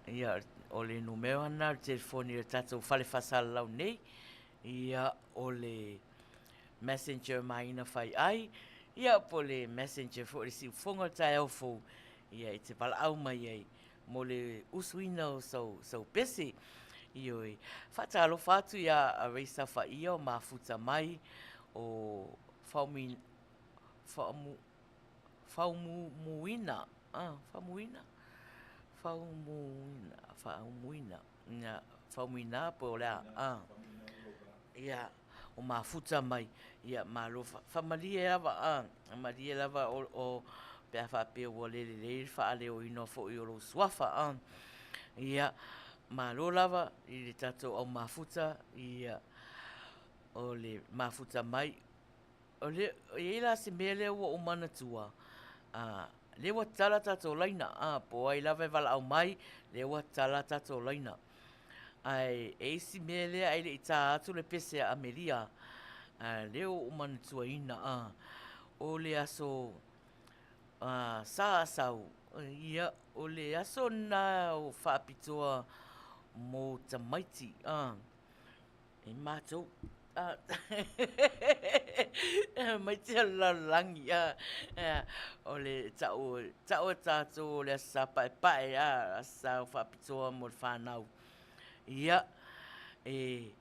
Speaker 2: Ia, o le numera lena o le telefoni o le tatou fale faasalalau nei. Ia, o le messenger Maina Faiai, ia po o le messenger foi o le siufofoga o le taeao fou, ia e te valaau mai ai mo le usuina o sau, sau pese. Ioe. Faatalofa atu ia Raisa Faia o mafuta mai o Faumi, Faamu, Faumumuina, ah, Faumuina? Faumuina, faumuina, ia, faumuina po o le a, a, ia, o mafuta mai, ia, malo, faamalie lava, a, faamalie lava o, o, pe a faapea ua le lelei le faaleoina foi o lou suafa, a. Ia, malo lava i le tatou au mafuta, ia, o le mafuta mai. O le, e i ai la se mea lea ua ou manatua, a, lea ua tatala tatou laina, a, po o ai lava e valaau mai, lea ua tatala tatou laina. Ae e i ai si mea lea ae le i ta atu le pese a Amelia, a, lea ua ou manatuaina, a, o le aso a, Sa Asau, ia, o le aso lena o faapitoa mo tamaiti, a. E matou tamaiti o le lalolagi o le tau tau e tatou o le Aso Sa Paepae Aso Sa faapitoa mo le fanau. Ia, e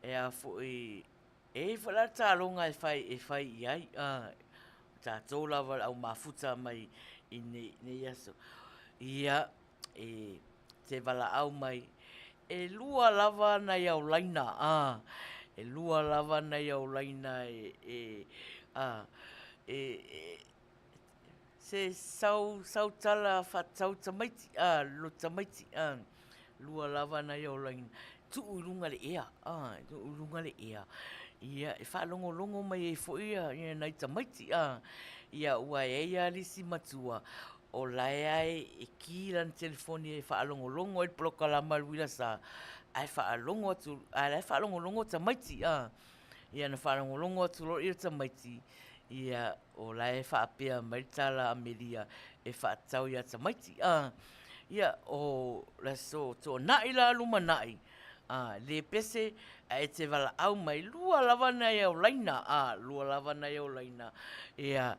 Speaker 2: e a foi e i ai foi la le taaloga e fai e fai i ai, o tatou lava o le au mafuta mai i nei aso. Ia, e te valaau mai, e lua lava nai au laina, a, e lua lava nai au laina e, e, a, e, e, se sau, sau tala faatatau tamaiti, a, lo tamaiti, a, lua lava nai au laina, tuu i luga le ea, a, tuu i luga le ea, ia, e faalogologo mai ai foi ia, ia nai tamaiti, a, ia aua e i ai lava le isi matua, o la e lava e ki lana telefoni e faalogologo ai le polokalama a le Uila Sa, ae faalogo atu, a o la e faalogologo tamaiti, a. Ia ona faalogologo atu loa lea o tamaiti, ia o la e faapea mai le tala a Amelia e faatatau ia tamaiti, a. Ia, o le Aso Toonai la lumanai, a, le pese ae e te valaau mai, lua lava nai au laina, a, lua lava nai au laina, ia,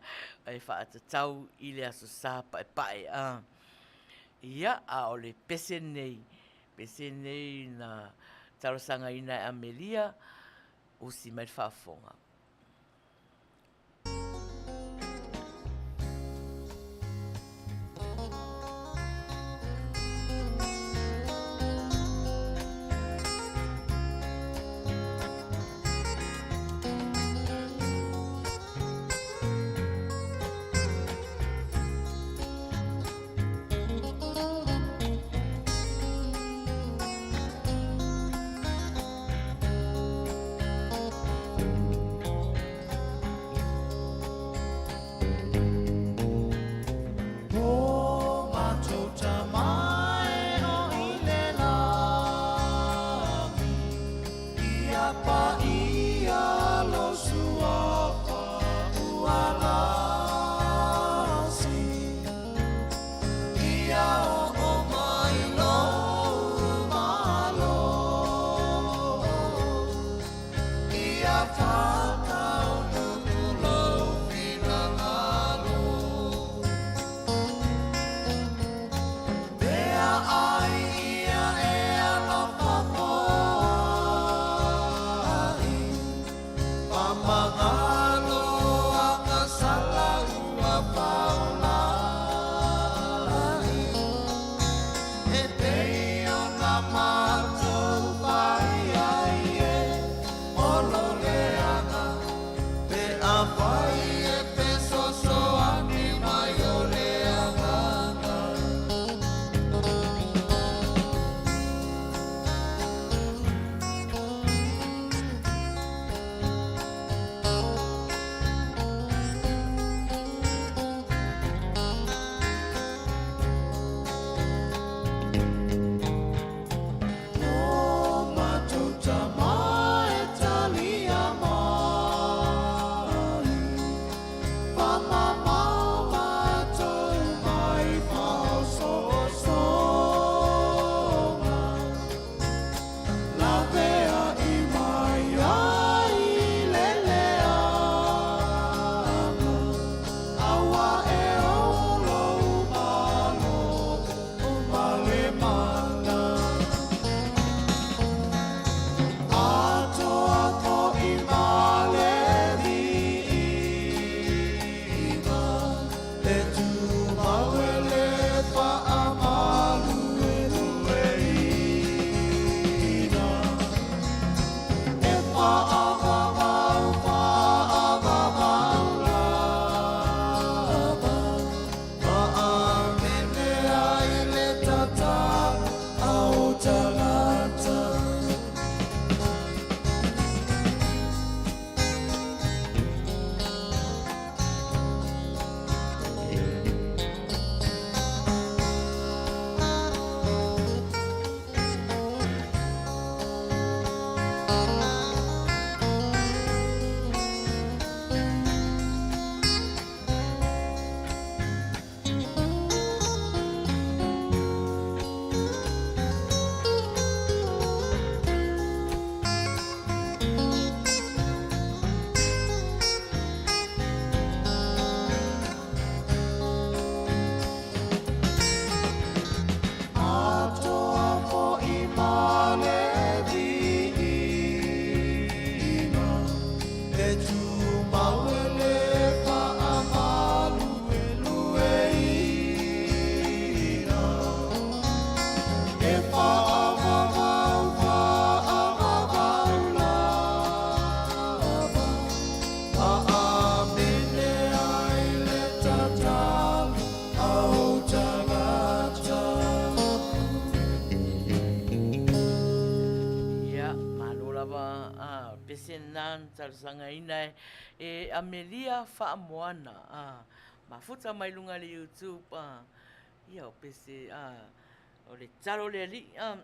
Speaker 2: e faatatau i le Aso Sa Paepae, a. Ia, a o le pese lenei, pese lenei na talosagaina e Amelia, usi mai le faafofoga. pese lena na talosagaina e e Amelia Faamoana, a, mafuta mai luga i le YouTube, a, ia o pese, a, o le talo le alii, a,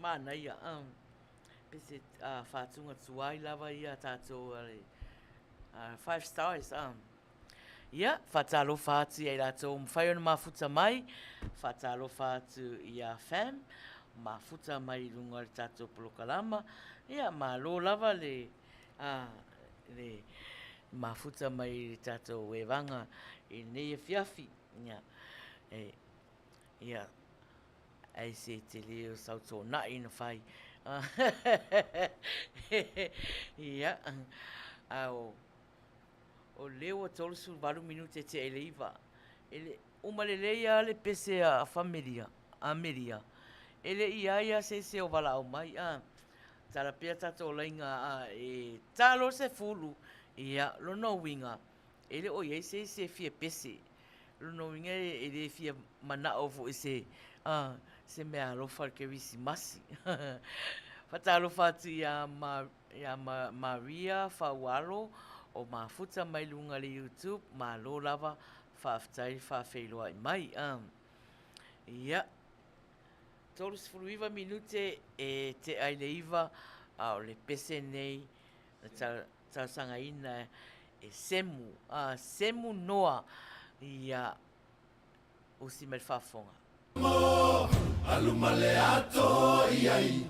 Speaker 2: manaia, a, pese, a, faatuga tuai lava ia tatou a le, a, five stars, a. Ia, faatalofa atu ia i latou ua mafai ona mafuta mai, faatalofa atu ia Fam, mafuta mai i luga o le tatou polokalama. Ia, malo lava le, a, le mafuta mai i le tatou evaga i lenei afiafi. Ia, e, ia, ai se tele o sau tōnaʻi na fai. Ia, a o, O lea ua 38 minute tea i le 9. E le, uma lelei lava le pese a Famelia, a Melia. E le i ai lava se isi o valaau mai, a. Tala pea tatou laiga a e talo 10, ia, lona uiga, e le o i ai se isi e fia pese. Lona uiga e le fia manao foi i se, a, se meaalofa i le Kerisimasi. Faatalofa atu ia ma Ia Maria Faualo o Mafuta mai luga le YouTube malo lava faafetai le faafeiloai mai a ia 39 minute e tea i le 9 a o le pese nei na talosagaina e Semu a Semu Noa ia usi mai le faafofoga.
Speaker 1: Alu ma le ato i ai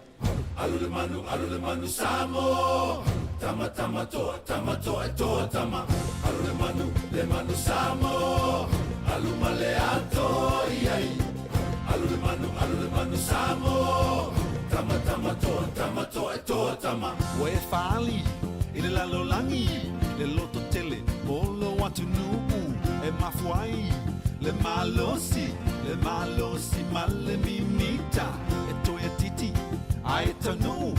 Speaker 1: Alu le manu, alu le manu Samoa Tama, tama toa, tama toa e toa tama Alu le manu, le manu Samoa Alu ma le ato i ai Alu le manu, alu le manu Samoa Tama, tama toa, tama toa e toa tama Ua e fāli i le lalolagi le loto tele o lou atunuu e mafua ai le malosi, le malosi ma le mimita e toe atiti a e taunuu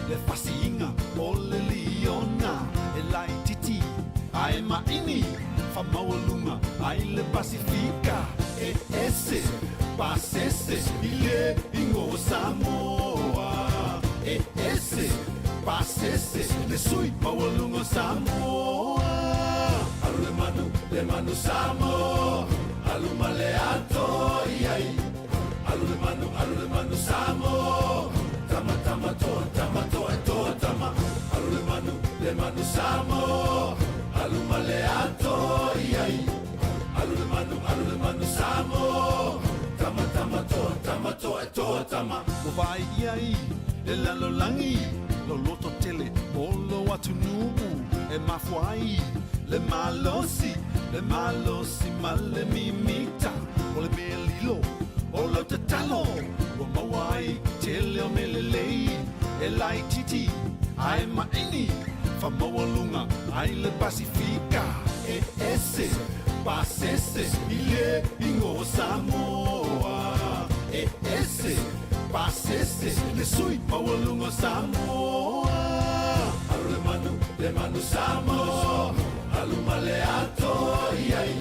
Speaker 1: le fasiiga o le liona e laititi a e maʻini famaualuga ai le Pasifika e ese pasese i le igoa Samoa e ese pasese le sui maualuga o Samoa Alu le manu, le manu Samoa Alu ma le ato i ai Alu le manu, alu le manu Samoa Tama, tama toa, tama toa e toa tama Alu le manu, le manu Samoa Alu ma le ato i ai Alu le manu, alu le manu Samoa Tama, tama toa, tama toa e toa tama Ua vaai ʻia i le lalolagi lou loto tele o lou atunuu e mafua ai le malosi, le malosi ma le mimita o le mea lilo o lau tatalo ua maua ai tele o mea lelei e laitiiti a e maʻini famaualuga ai le Pasifika e ese pasese i le igoa Samoa e ese pasese le sui maualuga o Samoa Alu le manu, le manu Samoa Alu ma le ato i ai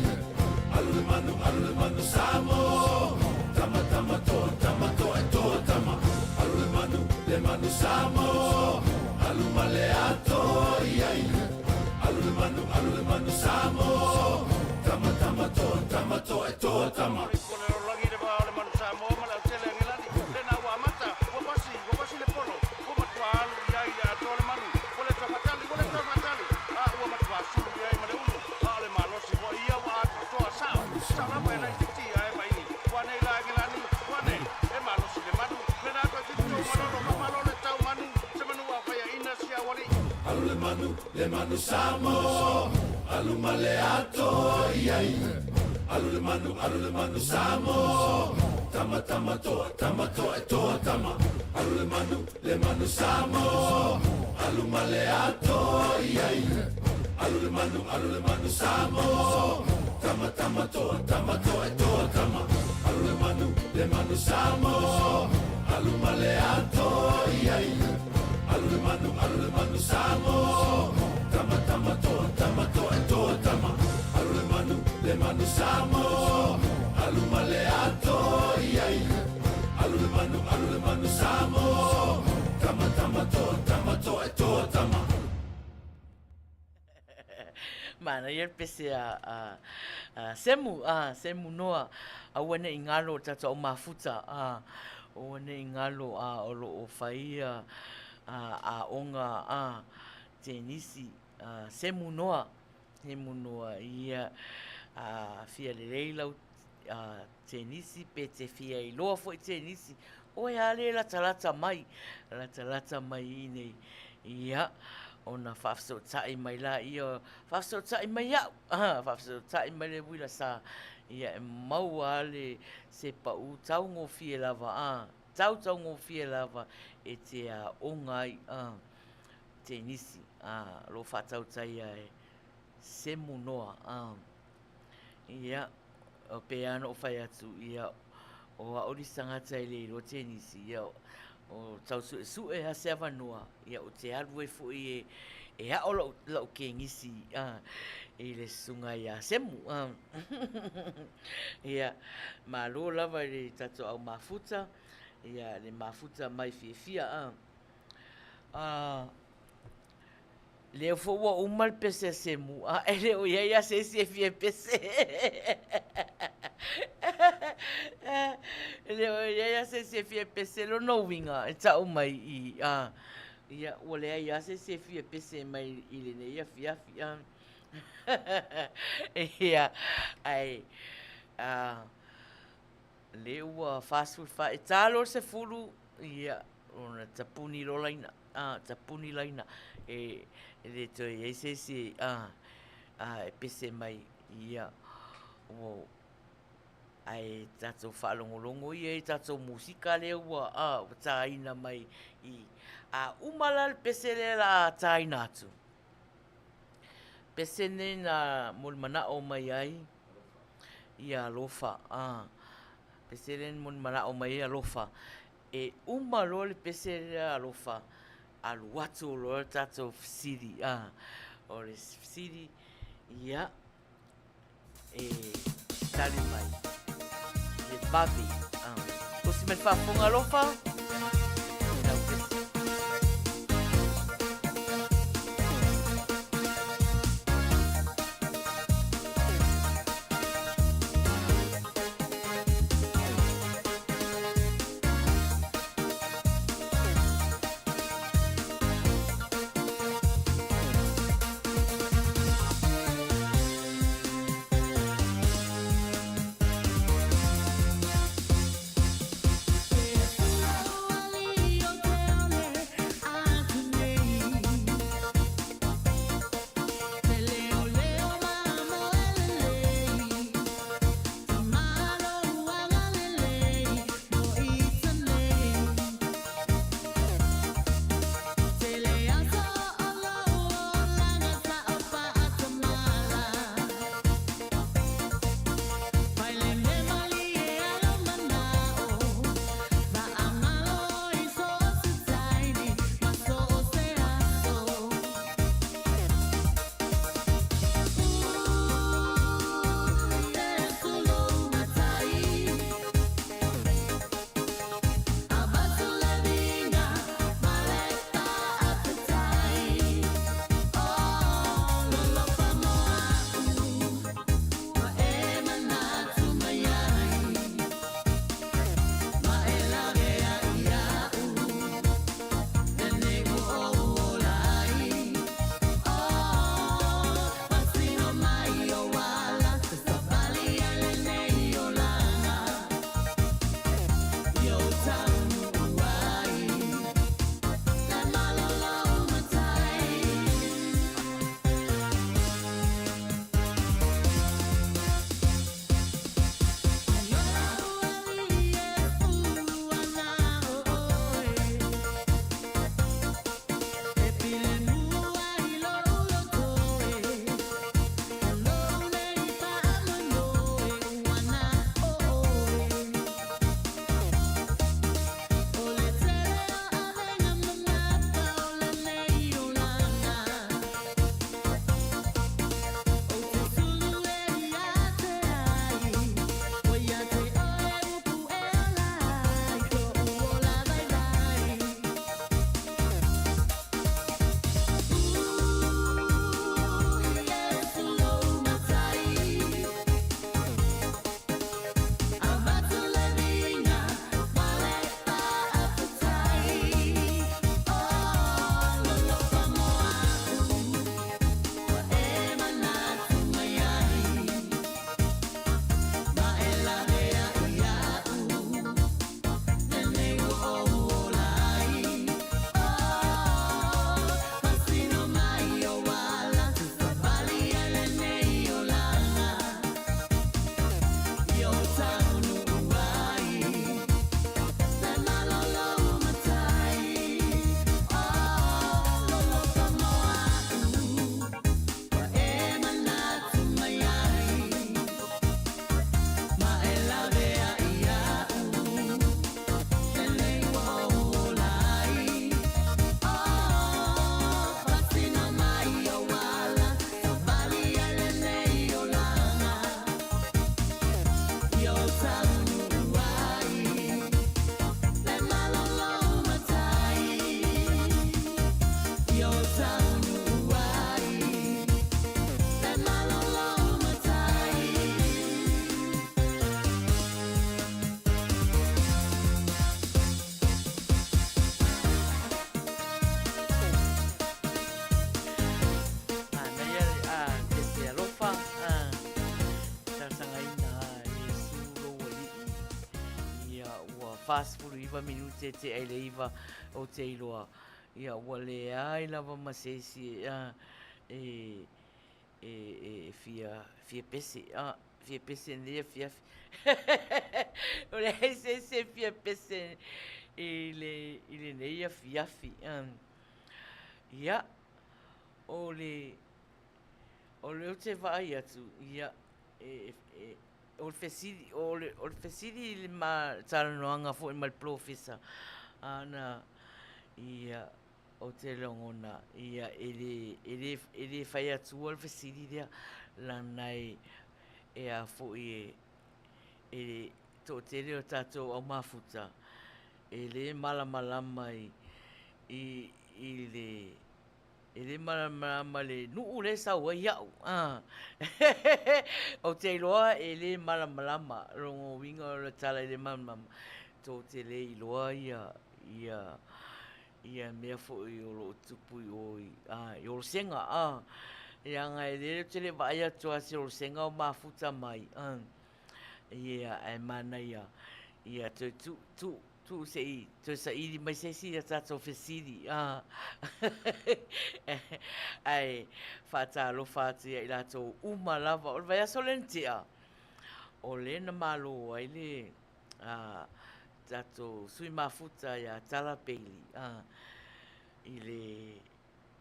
Speaker 1: Alu le manu, alu le manu Samoa Tama, tama toa, tama toa e toa tama Alu le manu, le manu Samoa Alu ma le ato i ai Alu le manu, alu le manu Samoa Tama, tama toa, tama toa e toa tama.
Speaker 4: Ko le lalolagi le va o le manu Samoa ma le autele Angelani, lena ua amata, ua pasi, ua pasi le polo, ua matua alu i ai le atoa le manu, ua le toe faatali, ua le toe faatali, a ua matua sulu i ai ma le ulu, a o le malosi foi ia ua atoatoa, sao, sao lava e laitiiti ae maini, ua nei la Angelani, ua nei, e malosi le manu, lena toeitiiti tou malolo, faamalo le tau manu, se manu ua faiaina si au alii.
Speaker 1: Alu le manu, le manu Samoa Alu ma le ato i ai Alu le manu, alu le manu Samoa Tama, tama toa, tama toa e toa tama Alu le manu, le manu Samoa Alu ma le ato i ai Alu le manu, alu le manu Samoa Tama, tama toa, tama toa e toa tama Alu le manu, le manu Samoa Alu ma le ato i ai Alu le manu, alu le manu Samoa Tama, tama toa, tama toa e toa tama Alu le manu, le manu Samoa Alu ma le ato i ai Alu le manu, alu le manu Samoa Tama, tama toa, tama toa e toa tama.
Speaker 2: Manaia le pese a, a, a Semu, a, Semu Noa, aua ne i galo o tatou au mafuta, a, aua ne i galo, a, o lo o faia, a, aoga, a, tenisi, a, Semu Noa, Semu Noa, ia, a, fia lelei lau, a, tenisi, pe te fia iloa foi tenisi, oe a le latalata mai, latalata mai i inei, ia, ona faafesootai mai laia, faafesootai mai au, faafesootai mai le uila sa, ia e maua lava le se pau taugofie lava, a, tautaugofie lava e te aoga ai, a, tenisi, a, o lo o faatautaia e Semu Noa, a. Ia, e pei lava ona ou fai atu, ia, o au le isi tagata e le iloa tenisi, ia, o tau suesue lava se avanoa, ia, ou te alu ai foi e, e aʻo lau, lau kenisi a, i le susuga ia Semu. A. Ia, malo lava i le tatou au mafuta, ia, le mafuta mai fiafia a. A. Lea foi ua uma le pese a Semu, a e le o i ai lava se isi e fia pese. E le o i ai lava se isi e fia pese lona uiga e tau mai i i, a, ia, ua leai lava se isi e fia pese mai i lenei afiafi, a. Ia, ae, a, lea ua 44, e ta loa le 10, ia, ona tapuni loa laina. A, tapuni laina e le toe i ai se isi a, a, e pese mai, ia, ua, ae tatou faalogologo ia i tatou musika lea ua, a, ua taina mai i, a uma la le pese lea o le a taina atu, pese nei na molimanaʻo mai ai ia alofa, a, pese lea na molimanaʻo mai ai alofa, E uma loa le pese lea alofa, alu atu loa le tatou fesili. A, o le fesili, ia, e tali mai le vave. A, tusi mai le faafofoga alofa, i lau pese. 49 minute e tea i le 9, ou te iloa, ia, ua leai lava ma se isi e, e, e, e fia, fia pese, a, fia pese i lenei afiafi. Ua leai se isi e fia pese i le, i lenei afiafi. Ia, o le, o le ou te vaai atu, ia, e, e, o le fesili, o le, o le fesili i le ma talanoaga foi ma le polofesa, ana, ia, ou te lagona, ia, e le, e le, e le fai atua le fesili lea, leaga e, e a foi e, e toatele o tatou au mafuta, e le malamalama i, i, i le E le malamalama le nuu lea e sau ai au. Ou te iloa e le malamalama, lona uiga o le tala e le malamalama, tou te le iloa ia, ia, ia mea foi o lo o tupu i o i, i Olosega. Leaga e le, ou te le vaai atu lava i se Olosega o mafuta mai, ia, ae manaia ia toe tuu, tuu Tuu se i toe saili mai se isi a tatou fesili a. Ae faatalofa atu ia i latou uma lava. O le vaiaso lea na tea, o lea na malo ai le tatou sui mafuta ia Tala Bailey a, i le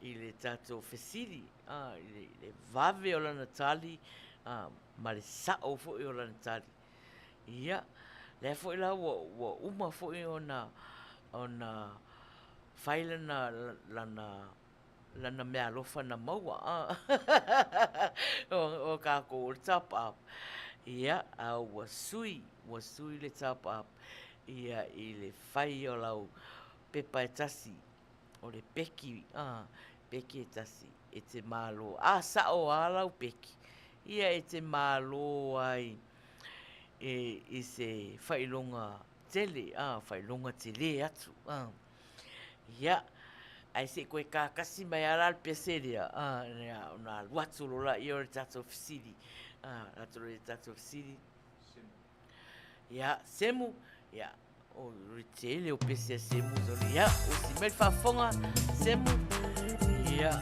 Speaker 2: i le tatou fesili a, i le vave o lana tali a, ma le sao foi o lana tali. Ia, lea foi la ua, ua uma foi ona, ona fai lana, lana, lana meaalofa na maua a o, o kākou o le top up. Ia, a ua sui, ua sui le top up ia i le fai o lau pepa e tasi, o le peki, a, peki e tasi e te malo. A sa'o lava lau peki, ia e te malo ai e, i se faailoga tele, a, faailoga telē atu, a. Ia, ae se i koe kakasi mai lava la le pese lea, a, ona alu atu loa lea o le tatou fesili, a, alu atu loa i le tatou fesili. Ia, Semu, ia, o le tele o pese a Semu, ia, usi mai le faafofoga, Semu, ia,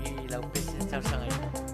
Speaker 2: i lau pese na talosagaina.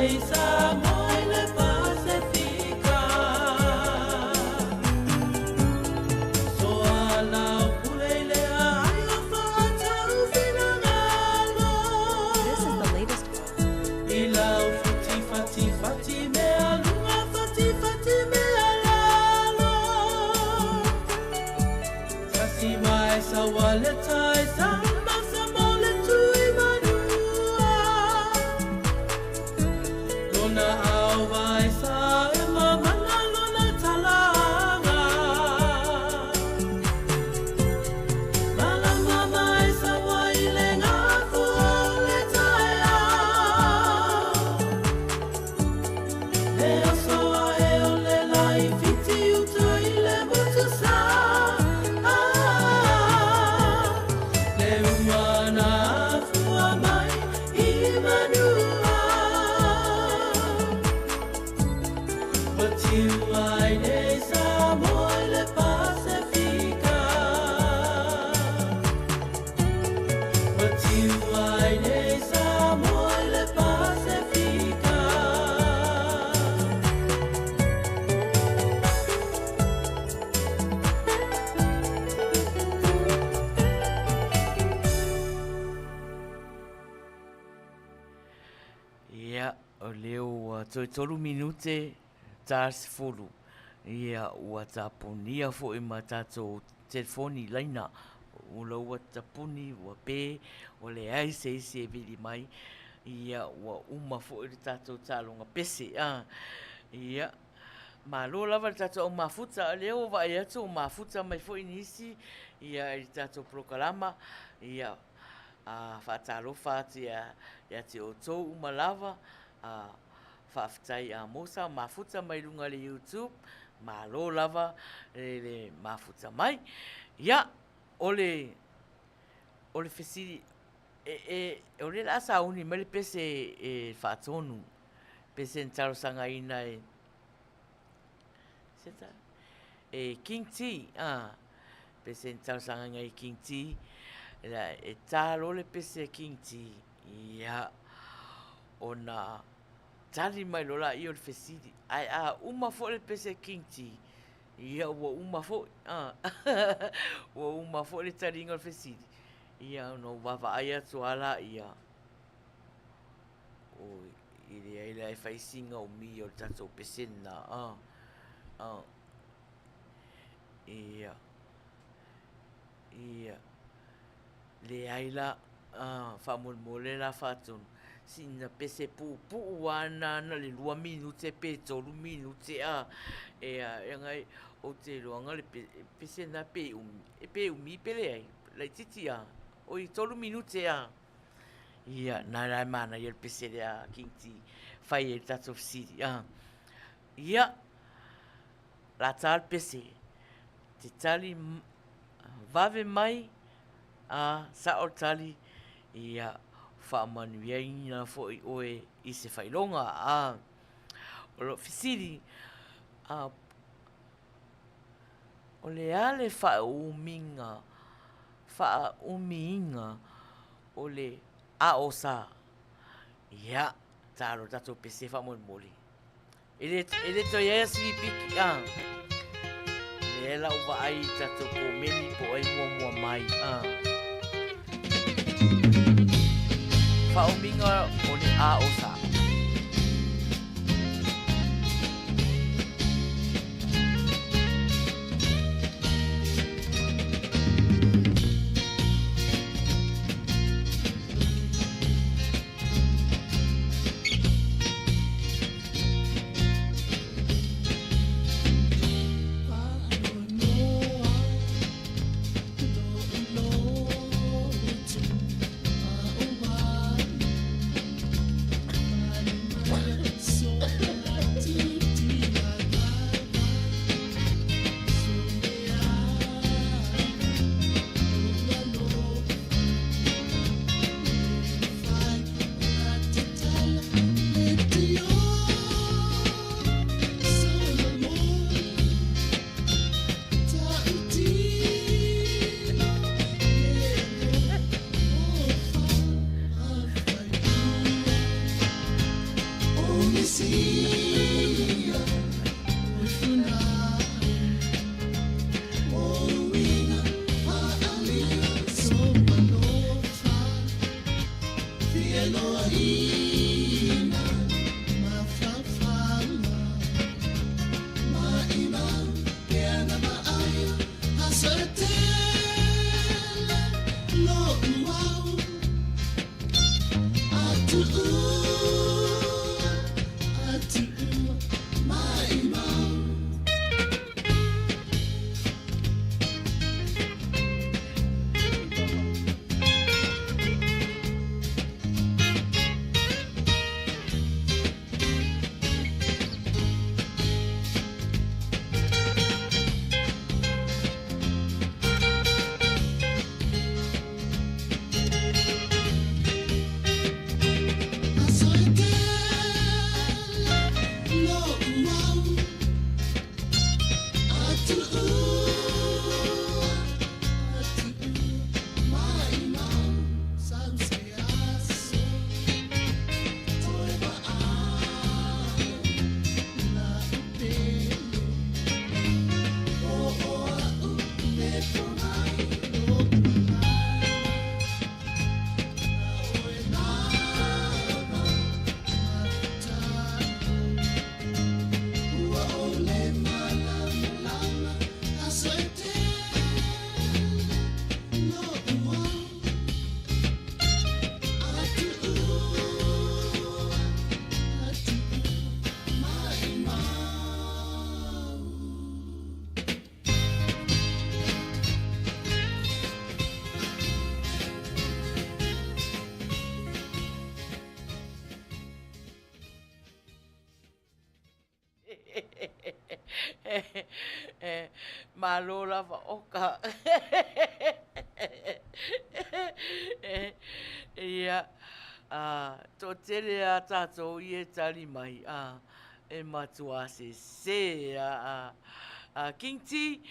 Speaker 5: This is the latest.
Speaker 2: Ia, o lea ua toe tolu minute ta 10. Ia, ua tapunia foi ma tatou telefoni laina. Ua ua tapuni, ua pe, ua leai se isi e vili mai. Ia, ua uma foi le tatou taaloga pese. A. Ia, malo lava le tatou au mafuta. O lea ua vaai atu ua mafuta mai foi nisi ia i le tatou polokalama. Ia, a faatalofa atu ia te outou uma lava. A faafetai a Mosa mafuta mai luga le YouTube. Malo lava le mafuta mai. Ia, o le fesili, o le la sauni mai le pese e faatonu, pese na talosagaina e e King T, a pese na talosagaina e King T, e tā loa le pese a King T, ia, ona tali mai loa laia o le fesili, ae a uma foi le pese a King T, ia ua uma foi, a ua uma foi le taliga o le fesili, ia ona ou vaavaai atu lava laia, oi, e leai la e fai sina umi o le tatou pese lena, a, ia, ia, leai la, faamolemole la faatonu, sina pese puupuu lava lena na o le 2 minute pe 3 minute a, e a, leaga ou te iloaina le pese lena pe umi, pe umi pe leai, laitiiti a, oi 3 minute a. Ia, na la e manaia le pese lea a King T, fai ai le tatou fesili a. Ia, la tā le pese, te tali vave mai a sao le tali, ia, faamanuiaina foi oe i se faailoga. A, o lou fesili, a, o le a le faaumiga, faaumiina o le aosa? Ia, talo le tatou pese faamolemole. E le, e le toe i ai a silipiki, a. Lea la ou vaai i tatou komeni po o ai muamua mai, a. Faaumiga o le aosa. Malo lava oka. Ia, toatele a tātou i e tali mai, e matua sesē a King T,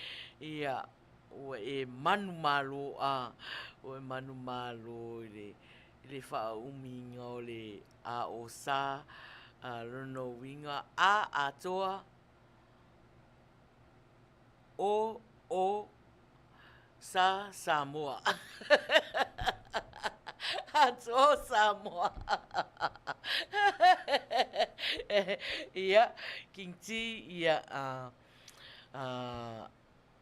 Speaker 2: ia, ua e manumalo, ua e manumalo i le i le faaumiga o le a o sa, lona uiga a atoa, o o sa Samoa. Atoa o Samoa. Ia, King T, ia, a, a,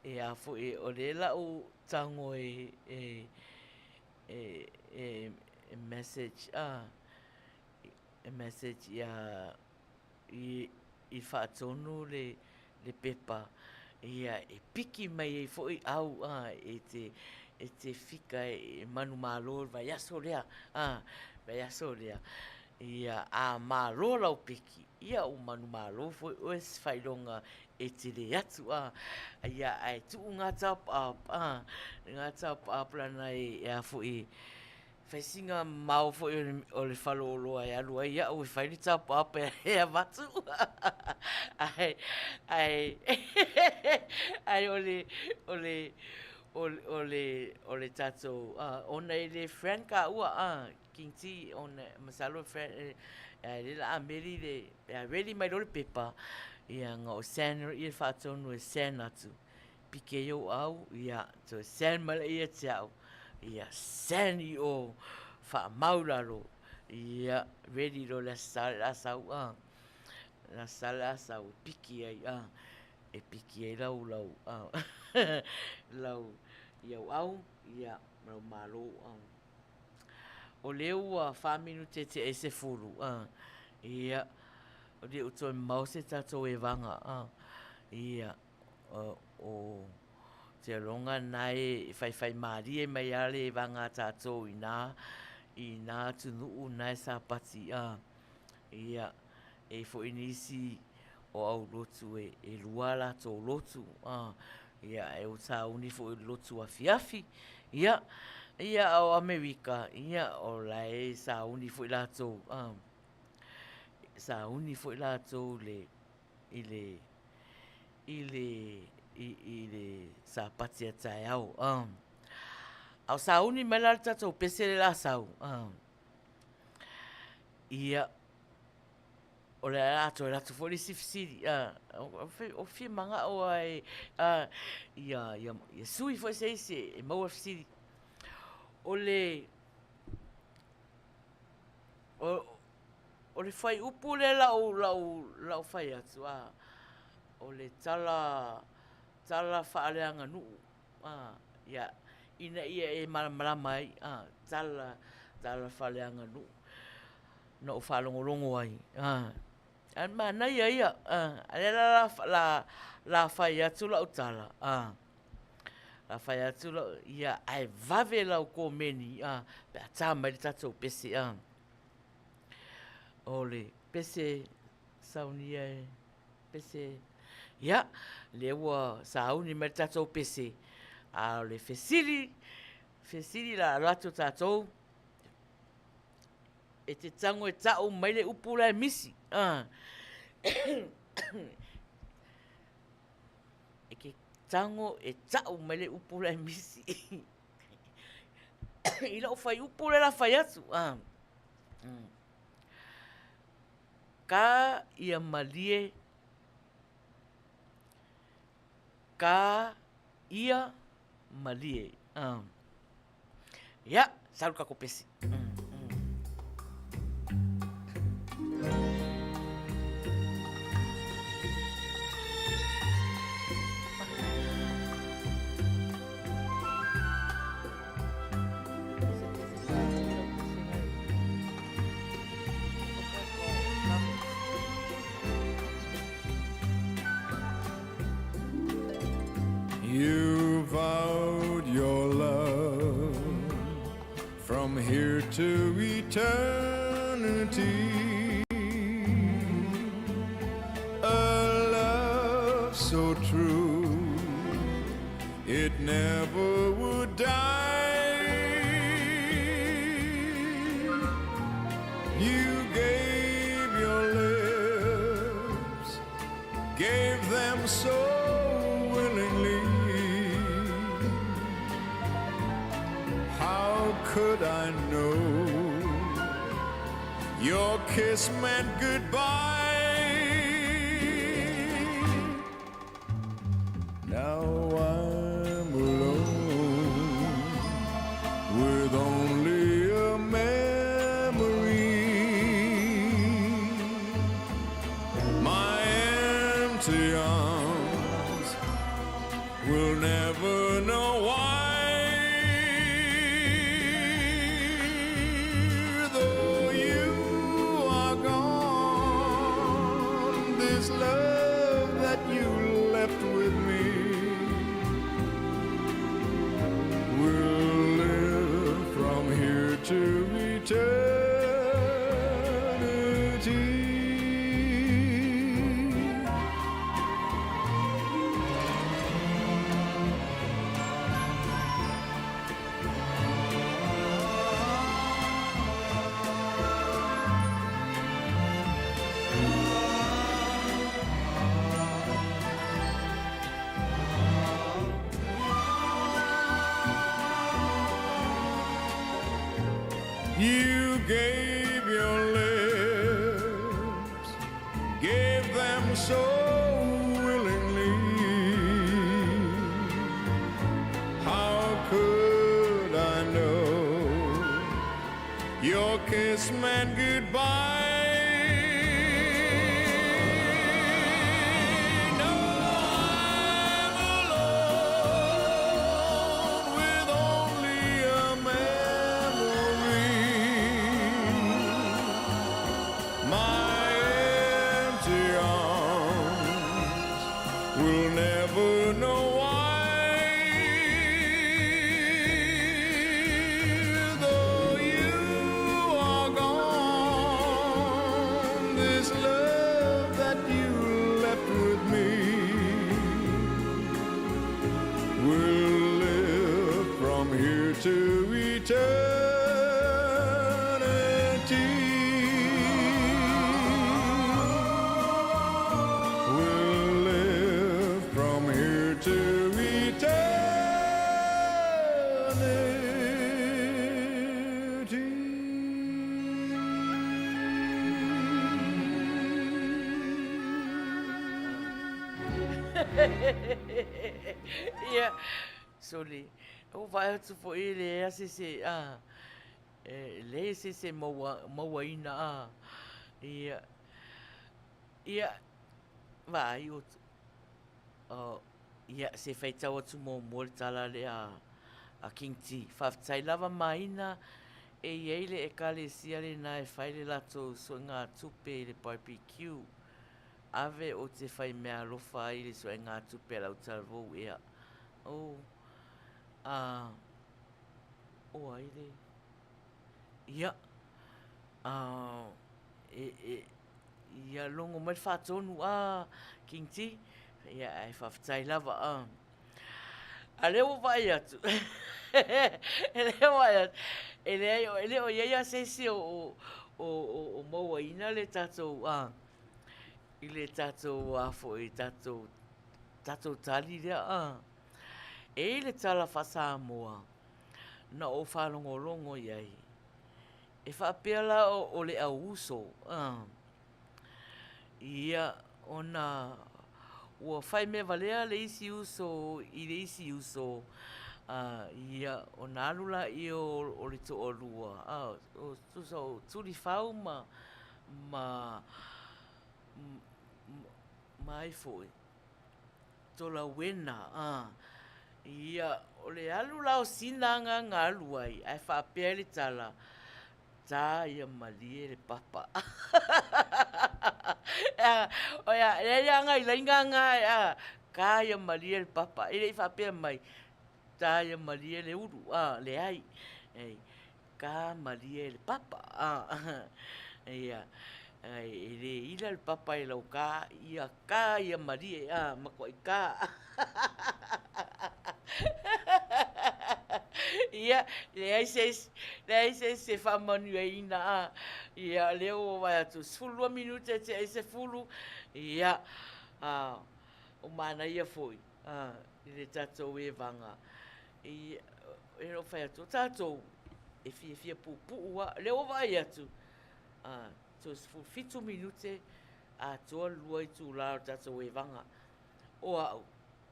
Speaker 2: e a foi, o le lau tango e, e, e, e, e message, a, e message ia, i, i faatonu le, le pepa, ia, e piki mai ai foi au, a, e te, e te fika e manumalo i le vaiaso lea, a, vaiaso lea. Ia, a malo lau piki, ia ua manumalo foi oe se faailoga e tele atu, a, ia, ae tuu ngā top up, a, ngā top up lana e, e a foi, Fai sina mao foi o le faleoloa e alu ai au e fai le top up e avatu. Ae, ae, ae o le, o le, o le, o le, o le tatou, ona e le friend kāua, King T, ona, masalo e friend, ae lea la a meli le, a ready mai loa le pepa, ia na o send ia le faatonu e send atu. Pike i ou au, ia, toe send mai lea ia te au, ia, send i o, faamau lalo, ia, ready loa le Aso Sa le a sau, a, le Aso Sa le a sau e piki ai, a, e piki ai lau, lau, a, lau, i au au, ia, ma lau malo, a. O lea ua fa minute tea i le 10, a, ia, o lea ua toe mamao se tatou evaga, a, ia. O te aloga na e faifaimalie mai a le vaga a tatou i na i na atunuu na e sapati a ia e foi nisi o au lotu e e lua latou lotu a ia e o sauni foi i lotu afiafi ia ia o Amerika ia o la e sauni foi latou a sauni foi latou le i le i le i, i le sapati a taeao. A o sauni mai la le tatou pese le la sau. Ia, o le a toe alu atu foi le isi fesili. O fia manao lava e, ia, ia, ia sui foi se isi e maua le fesili. O le, o, O le fuaiupu lea lau, lau, lau fai atu, a, o le tala, tala faaleaganuu, a, ia, ina ia e malamalama ai, a, tala, tala faaleaganuu. Na ou faalogologo ai, a, ae manaia ia, a, a lea la, la, la, la fai atu lau tala, a, la fai atu lau, ia, ae vave lau komeni, a, pe a tā mai le tatou pese, a. O le pese saunia e pese. Ia, lea ua sauni mai le tatou pese. A o le fesili, fesili la alo atu tatou, e te tango e ta'u mai le upu la e misi. Ah. E ke tango e ta'u mai le upu la e misi. I la'u fuaiupu lea la fai atu, a. Ka ia malie, ka ia malie. A. Ia, salu ka kopesi.
Speaker 6: You vowed your love from here to eternity. A love so so true, it never would die. You gave your lips, gave them so willingly. How could I know your kiss meant goodbye? Now I'm alone with only a memory. My empty arms will never know why. Though you are gone, this love that you left with me will live from here to eternity. You gave your lips, gave them so willingly. How could I know your kiss meant goodbye? Now I'm alone with only a memory. My empty arms will never know why. Though you are gone, this love that you left with me will live from here to eternity. Will live from here to eternity.
Speaker 2: Ia, sole, ua vaai atu foi e leai se isi, a, e leai se isi e maua, mauaina, a, ia, ia, vaai o, o, ia, se faitau atu muamua le tala lea a King T. Faafetai lava Maina e i ai le Ekalesia lena e fai le latou suegatupe i le barbecue. Ave o te whai mea alofa ai le suegatupe a lau talavou ea. Oh, a, o ai le, ia, a, e, e, ia logo mai le faatonu a King T, ia, ae faafetai lava a. A lea ua vaai atu, e lea ua vaai atu, e leai, e le o i ai lava se isi o, o, o, o mauaina le tatou, a, i le tatou, a foi, tatou, tatou tali lea, a. E i ai le tala faa-Samoa na ou faalogologo i ai, e faapea la o le auuso, a. Ia, ona ua fai mea valea le isi uso i le isi uso, a, ia, ona alu laia o le toalua, a, o, tusa o Tulifau ma, ma, ma ai foi, Tolauena, a, ia, o le alu la o sina agaga alu ai, ae faapea ai le tala, Tā ia malie le papa. Oia, e ai aga i lainga aga e a, kā ia malie le papa. E le i faapea mai, tā ia malie le ulu, a, leai. Ei, kā malie le papa, a, ia. E le ila le papa i lau ka, ia ka ia malie, a, matuai ka. Ia, leai se isi, leai se isi e faamanuiaina, a. Ia, lea ua vaai atu, 12 minute e tea i le 10, ia, a, o manaia foi, a, i le tatou evaga. E le o fai atu, o tatou e fiafia puupuu lava. O lea ua vaai atu, a, toe 17 minute atoa le 2 itula o le tatou evaga. O au,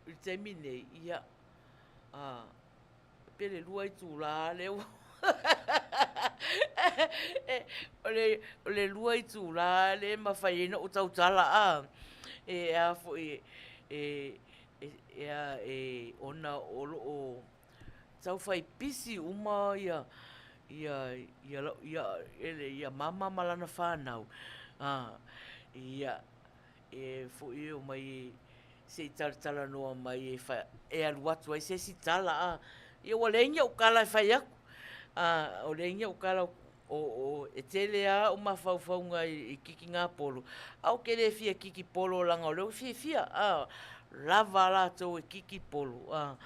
Speaker 2: i le taimi nei, ia, a, pe le 2 itula lea ua o le, o le 2 itula lea e mafai ai ona ou tautala, a, e a foi, e, e, a, e, ona o lo o tau fai pisi uma ia, ia, ia, ia, ia, ia mama ma lana fanau, a, ia, e foi e omai e, se i talatalanoa mai e, fa, e alu atu ai se isi tala, a, ia ua leai ni ou tala e fai atu, a, ua leai ni ou tala o, o, e tele lava ou mafaufauga i, i kikina polo, a ou te le fia kiki polo leaga o lea ua fiafia, a, lava latou e kiki polo, a,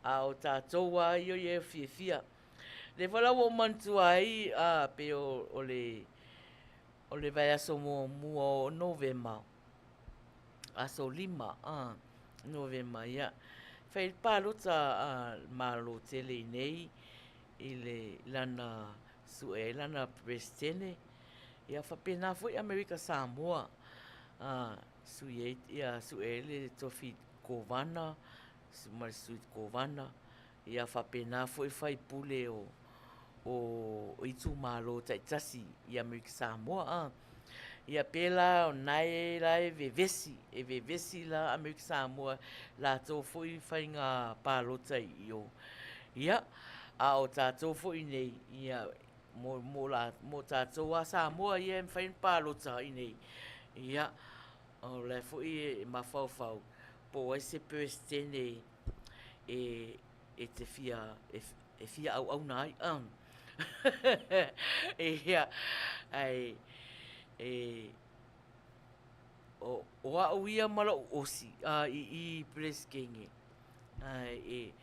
Speaker 2: a o tatou lava ia e fiafia. Lea foi la ua ou manatua ai, a, pei o, o le, o le vaiaso muamua o Novema, aso 5, a, Novema, ia, fai le palota a le Malo tele i nei i le lana sue ai lana Peresetene, ia faapena foi Amerika Samoa, a, sui ai, ia sue ai le tofi Kovana ma le Sui Kovana, ia faapena foi faipule o o itumalo taitasi i Amerika Samoa. A. Ia pēlā o nae la e vevesi, e vevesi la Amerika Samoa latou foi faiga palota i o. Ia, a o tatou foi nei, ia, mo, mo, la, mo tatou a Samoa ia e mafai ona palota i nei. Ia, o la foi e mafaufau po o ai se Peresetene e, e te fia, e, e fia auauna ai. Ia, ai, e, o, o au ia ma lou osi a, i i Peresetene. Ai, e,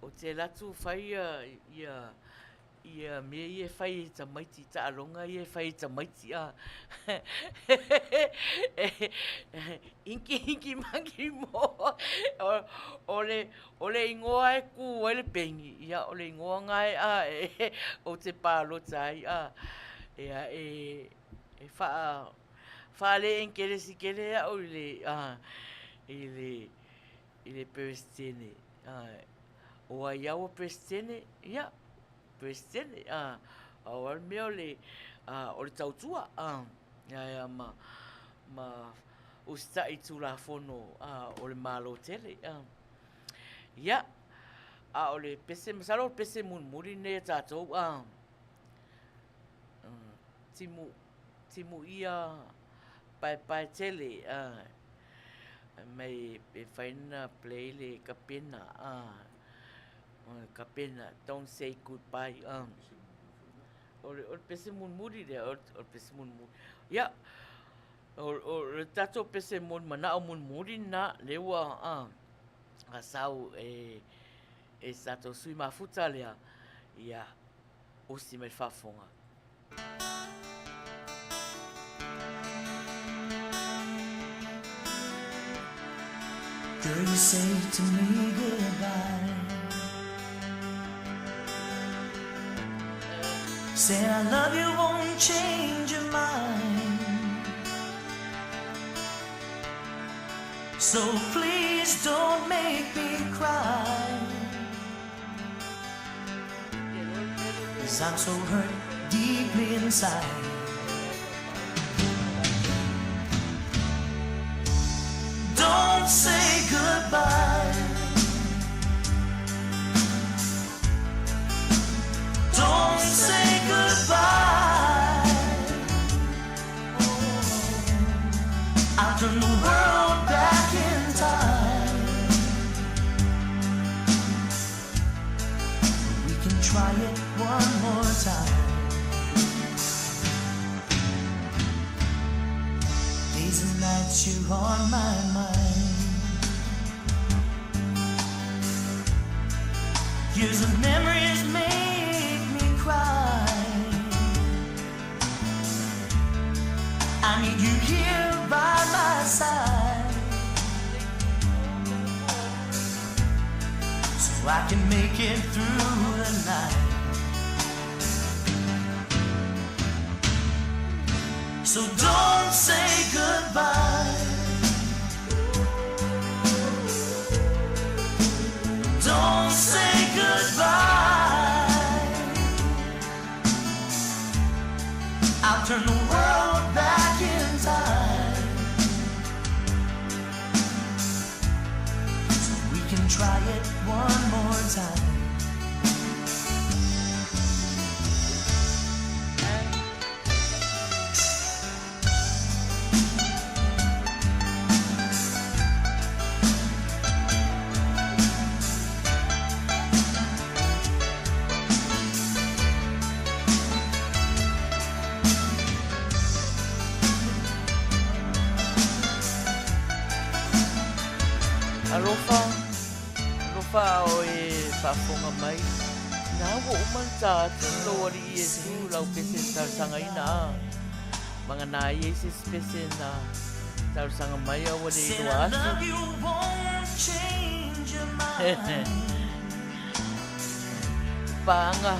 Speaker 2: o te alu atu fai ia, ia, ia mea ia e fai e tamaiti, taaloga ia e fai e tamaiti, a. Inki inki manki mo. O, le, o le ingoa e kū ai le peni, ia, o le ingoa ngā e a, e, o te palota ai, a, ia, e, e wha, whaale enkelesi kele au i le, a, i le, i le Peresetene. A, o ai aua Peresetene, ia, Peresetene, a, a o le mea o le, a, o le tautua, a, ia, ia, ma, ma usitaʻi Tulafono a, o le Malo tele. A. Ia, a o le pese, masalo o le pese mulimuli lenei a tatou, a, timu, timuia paepae tele, a, mai e fai na play le kapena, a, kapena, don't say goodbye, a. O le, o le pese mulimuli lea, o le pese mulimuli. Ia, o, o le tatou pese moni manao mulimuli na, le ua, a, a sau e, e se tatou sui mafuta lea, ia, osi mai le faafofoga.
Speaker 1: Girl, you say to me goodbye. Say I love you won't change your mind. So please don't make me cry. Cause I'm so hurt deeply inside. Don't say goodbye. Don't say goodbye. I'll turn the world back in time. We can try it one more time. Days and nights you're on my mind. Years of memories make me cry. I need you here by my side so I can make it through the night. So don't say goodbye. Don't say goodbye. I'll turn the world back in time so we can try it one more time.
Speaker 2: Alofa, alofa a o e faafofoga mai, na ua uma ona ta atu lou Alii Iesu lau pese na talosagaina a. Vagana ai ai se isi pese na talosaga mai a ua le iloa atu. Paaga,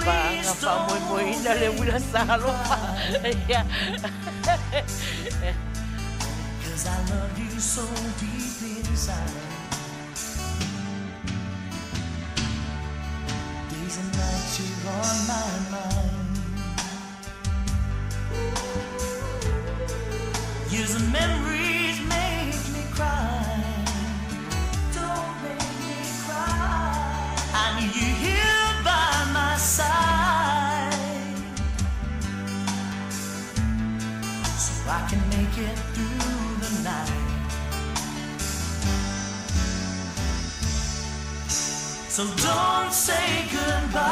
Speaker 2: paaga faamoemoeina le uila sa alofa.
Speaker 1: So don't say goodbye.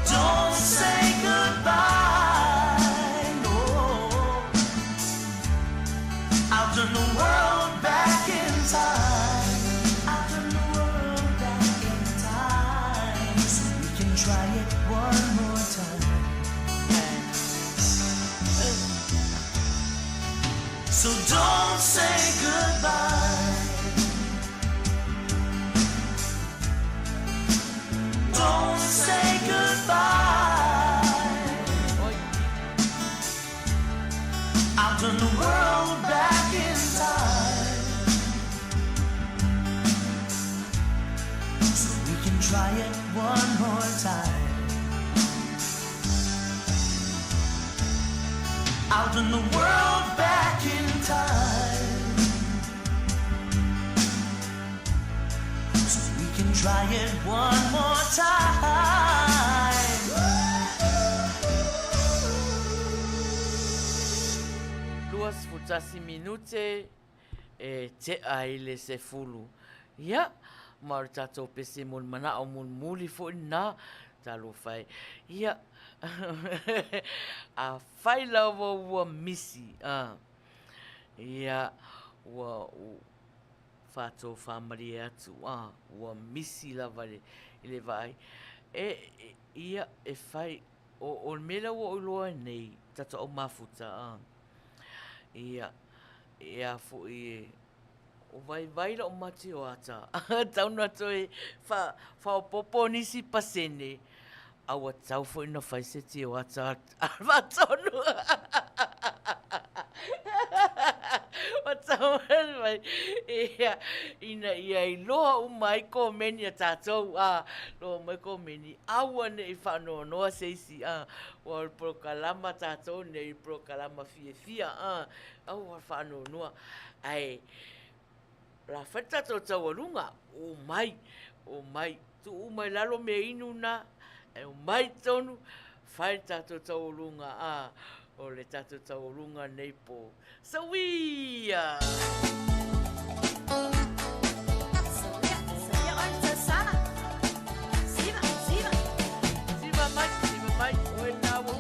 Speaker 1: Don't say goodbye. No. I'll turn the world back in time. I'll turn the world back in time. So we can try it one more time. So don't say goodbye. Don't say goodbye. I'll turn the world back in time. So we can try it one more time. I'll turn the world back in time. So we can try it one more time.
Speaker 2: 21 minute e tea i le sefulu. Ia, ma o le tatou pese mo le manao mulimuli foi lena, talofa e. Ia, Afai lava ua misi, a, ia, ua faatofāmalie atu, a, ua misi lava i le vaai. E, ia, e fai, o, o le mea lea ua ou iloa ai nei, tatou au mafuta, a, ia, e a foi e, o vaivai la'u matioata, tau na toe faaopoopo nisi pasene, a ua tau foi na fai se tioata a faatonu. Ua tau mai, ia, ina ia iloa uma ai komeni a tatou, a, loa mai komeni, aua ne i faanoanoa se isi, a, ua o le polokalama tatou nei, polokalama fiafia, a, aua faanoanoa. Ae, o le a fai le tatou taualuga, omai, omai, tuu uma i lalo mea inu na, ae omai i totonu, fai le tatou taualuga, a, o le tatou taualuga nei po. Sawia! Siva mai, siva mai, oe na ua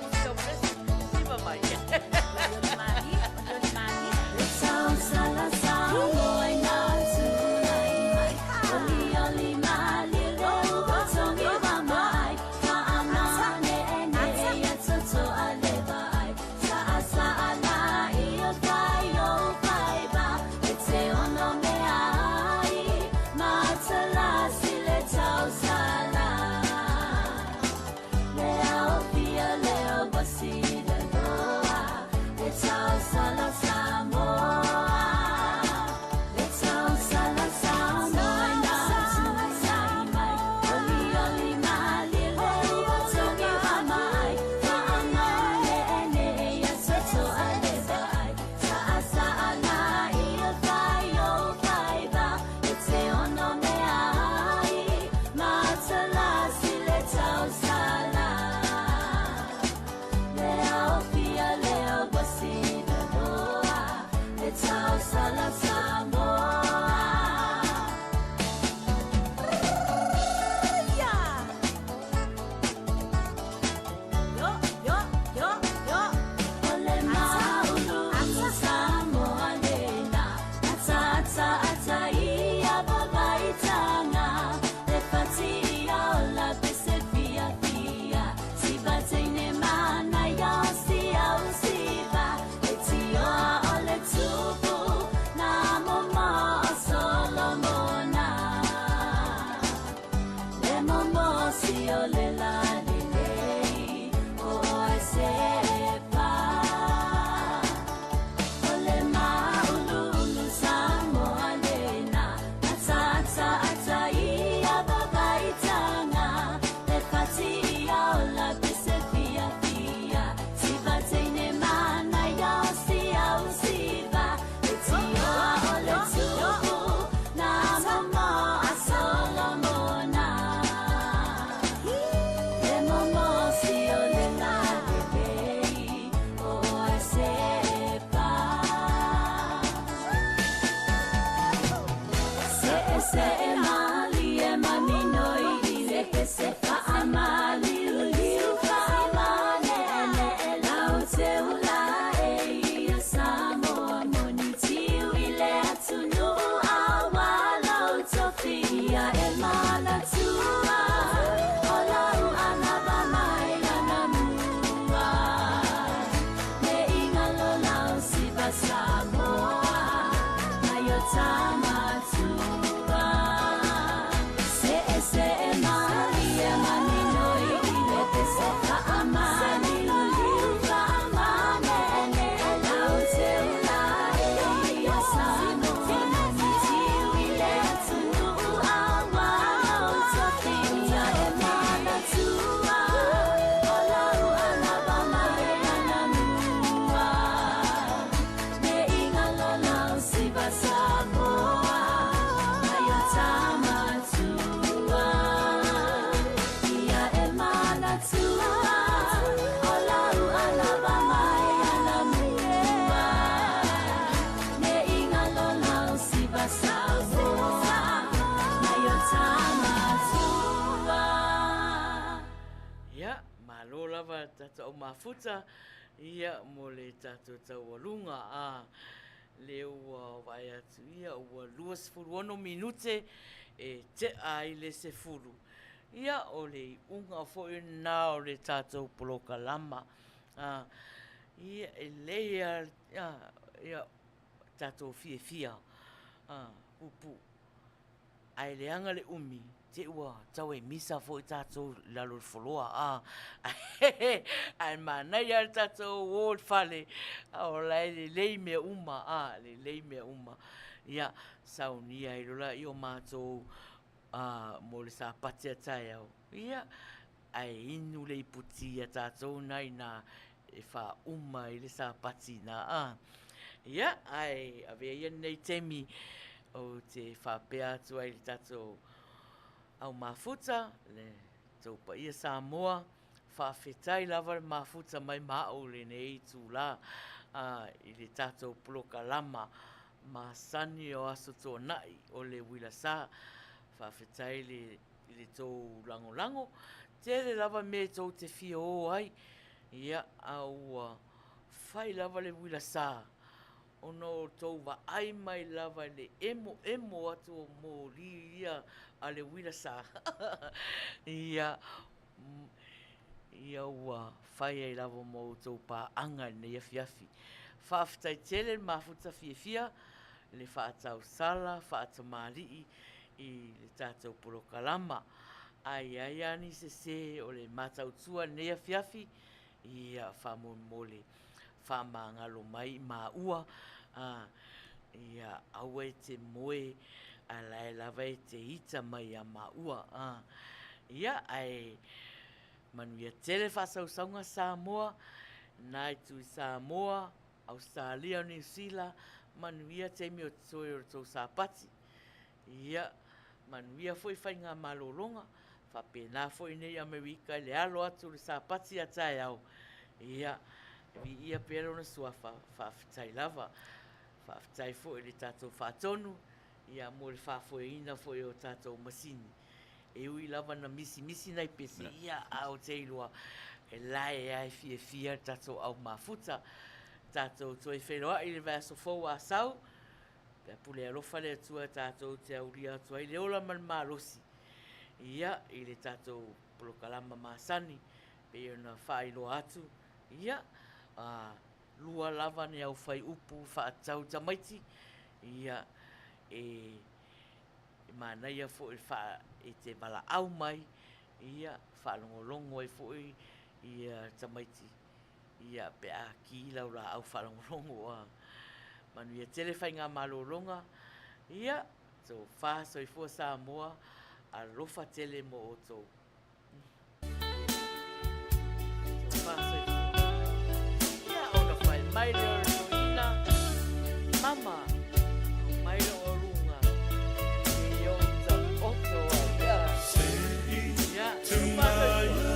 Speaker 2: lava tatou au mafuta, ia, mo le tatou taualuga, a, lea ua vaai atu, ia, ua 26 minute e tea ai le 10. Ia, o le iuga foi lena o le tatou polokalama, a, ia, e lelei lava, a, ia, tatou fiafia, a, puupuu. Ae leaga le umi, te i ua tau e misa foi tatou i lalo o le foloa, a, ae manaia lava le tatou o i le fale, a o la e lelei mea uma, a, lelei mea uma. Ia, saunia ai loa lea o matou mo le Sapati a taeao, ia, ae inu le iputi a tatou lena i ina e faauma ai le Sapati ina, a. Ia, ae avea ia lenei taimi ou te faapea atu ai i le tatou au mafuta, le tou paia Samoa, faafetai lava le mafuta mai ma au i lenei itula i le tatou polokalama masani o Aso Toonai o le Uila Sa. Faafetai i le tou lagolago. Tele lava mea tou te fia o ai, ia, a ua fai lava le uila sa ona o tou vaai mai lava i le emoemo atu o moli ia a le uila sa. Ia, ia ua fai ai lava ma outou paaga i lenei afiafi. Faafetai tele le mafuta fiafia, le faatausala, faatamalii i le tatou polokalama. A i ai lava ni sese o le matautua i lenei afiafi, ia faamolemole faamagalo mai i maua, a, ia aua e te moe a o la e lava e te ita mai ia maua. A, ia, ae manuia tele faasausauga Samoa, lena itu i Samoa, Ausetalia, Niu Sila, manuia taimi o totoe o le tou Sapati. Ia, manuia foi faigamalologa, faapena foi nei Amerika i le alo atu o le Sapati a taeao, ia, viia pea Lona Suafa, faafetai lava. Faafetai foi i le tatou faatonu, ia, mo le faafoeina foi o tatou masini. E ui lava na misimisi nai pese, ia, a ou te iloa, e lae lava e fiafia le tatou au mafuta. Tatou toe feiloai i le vaiaso fou a sau. Pe a pule alofa le Atua tatou te aulia atu ai le ola ma le malosi ia i le tatou polokalama masani pei ona faailoa atu ia a lua lava ni au fai upu faatatau i tamaiti ia e manaia foi le faa e te valaau mai ia faalogologo ai foi ia tamaiti Ia, pe a ki lau laau faalogologo a manuia tele faigamalologa. Ia, tofa soifua Samoa, alofa tele mo outou. Tofa soifua. Ia, ona fai mai lea o le toeaina, Mama, aumai lou aluga, se i ou taoto ai. Ia, ia, tofa soifua.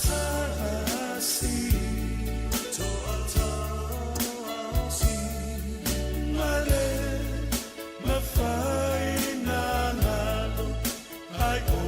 Speaker 7: Toatasi, toatasi, male mafai na lalo ai.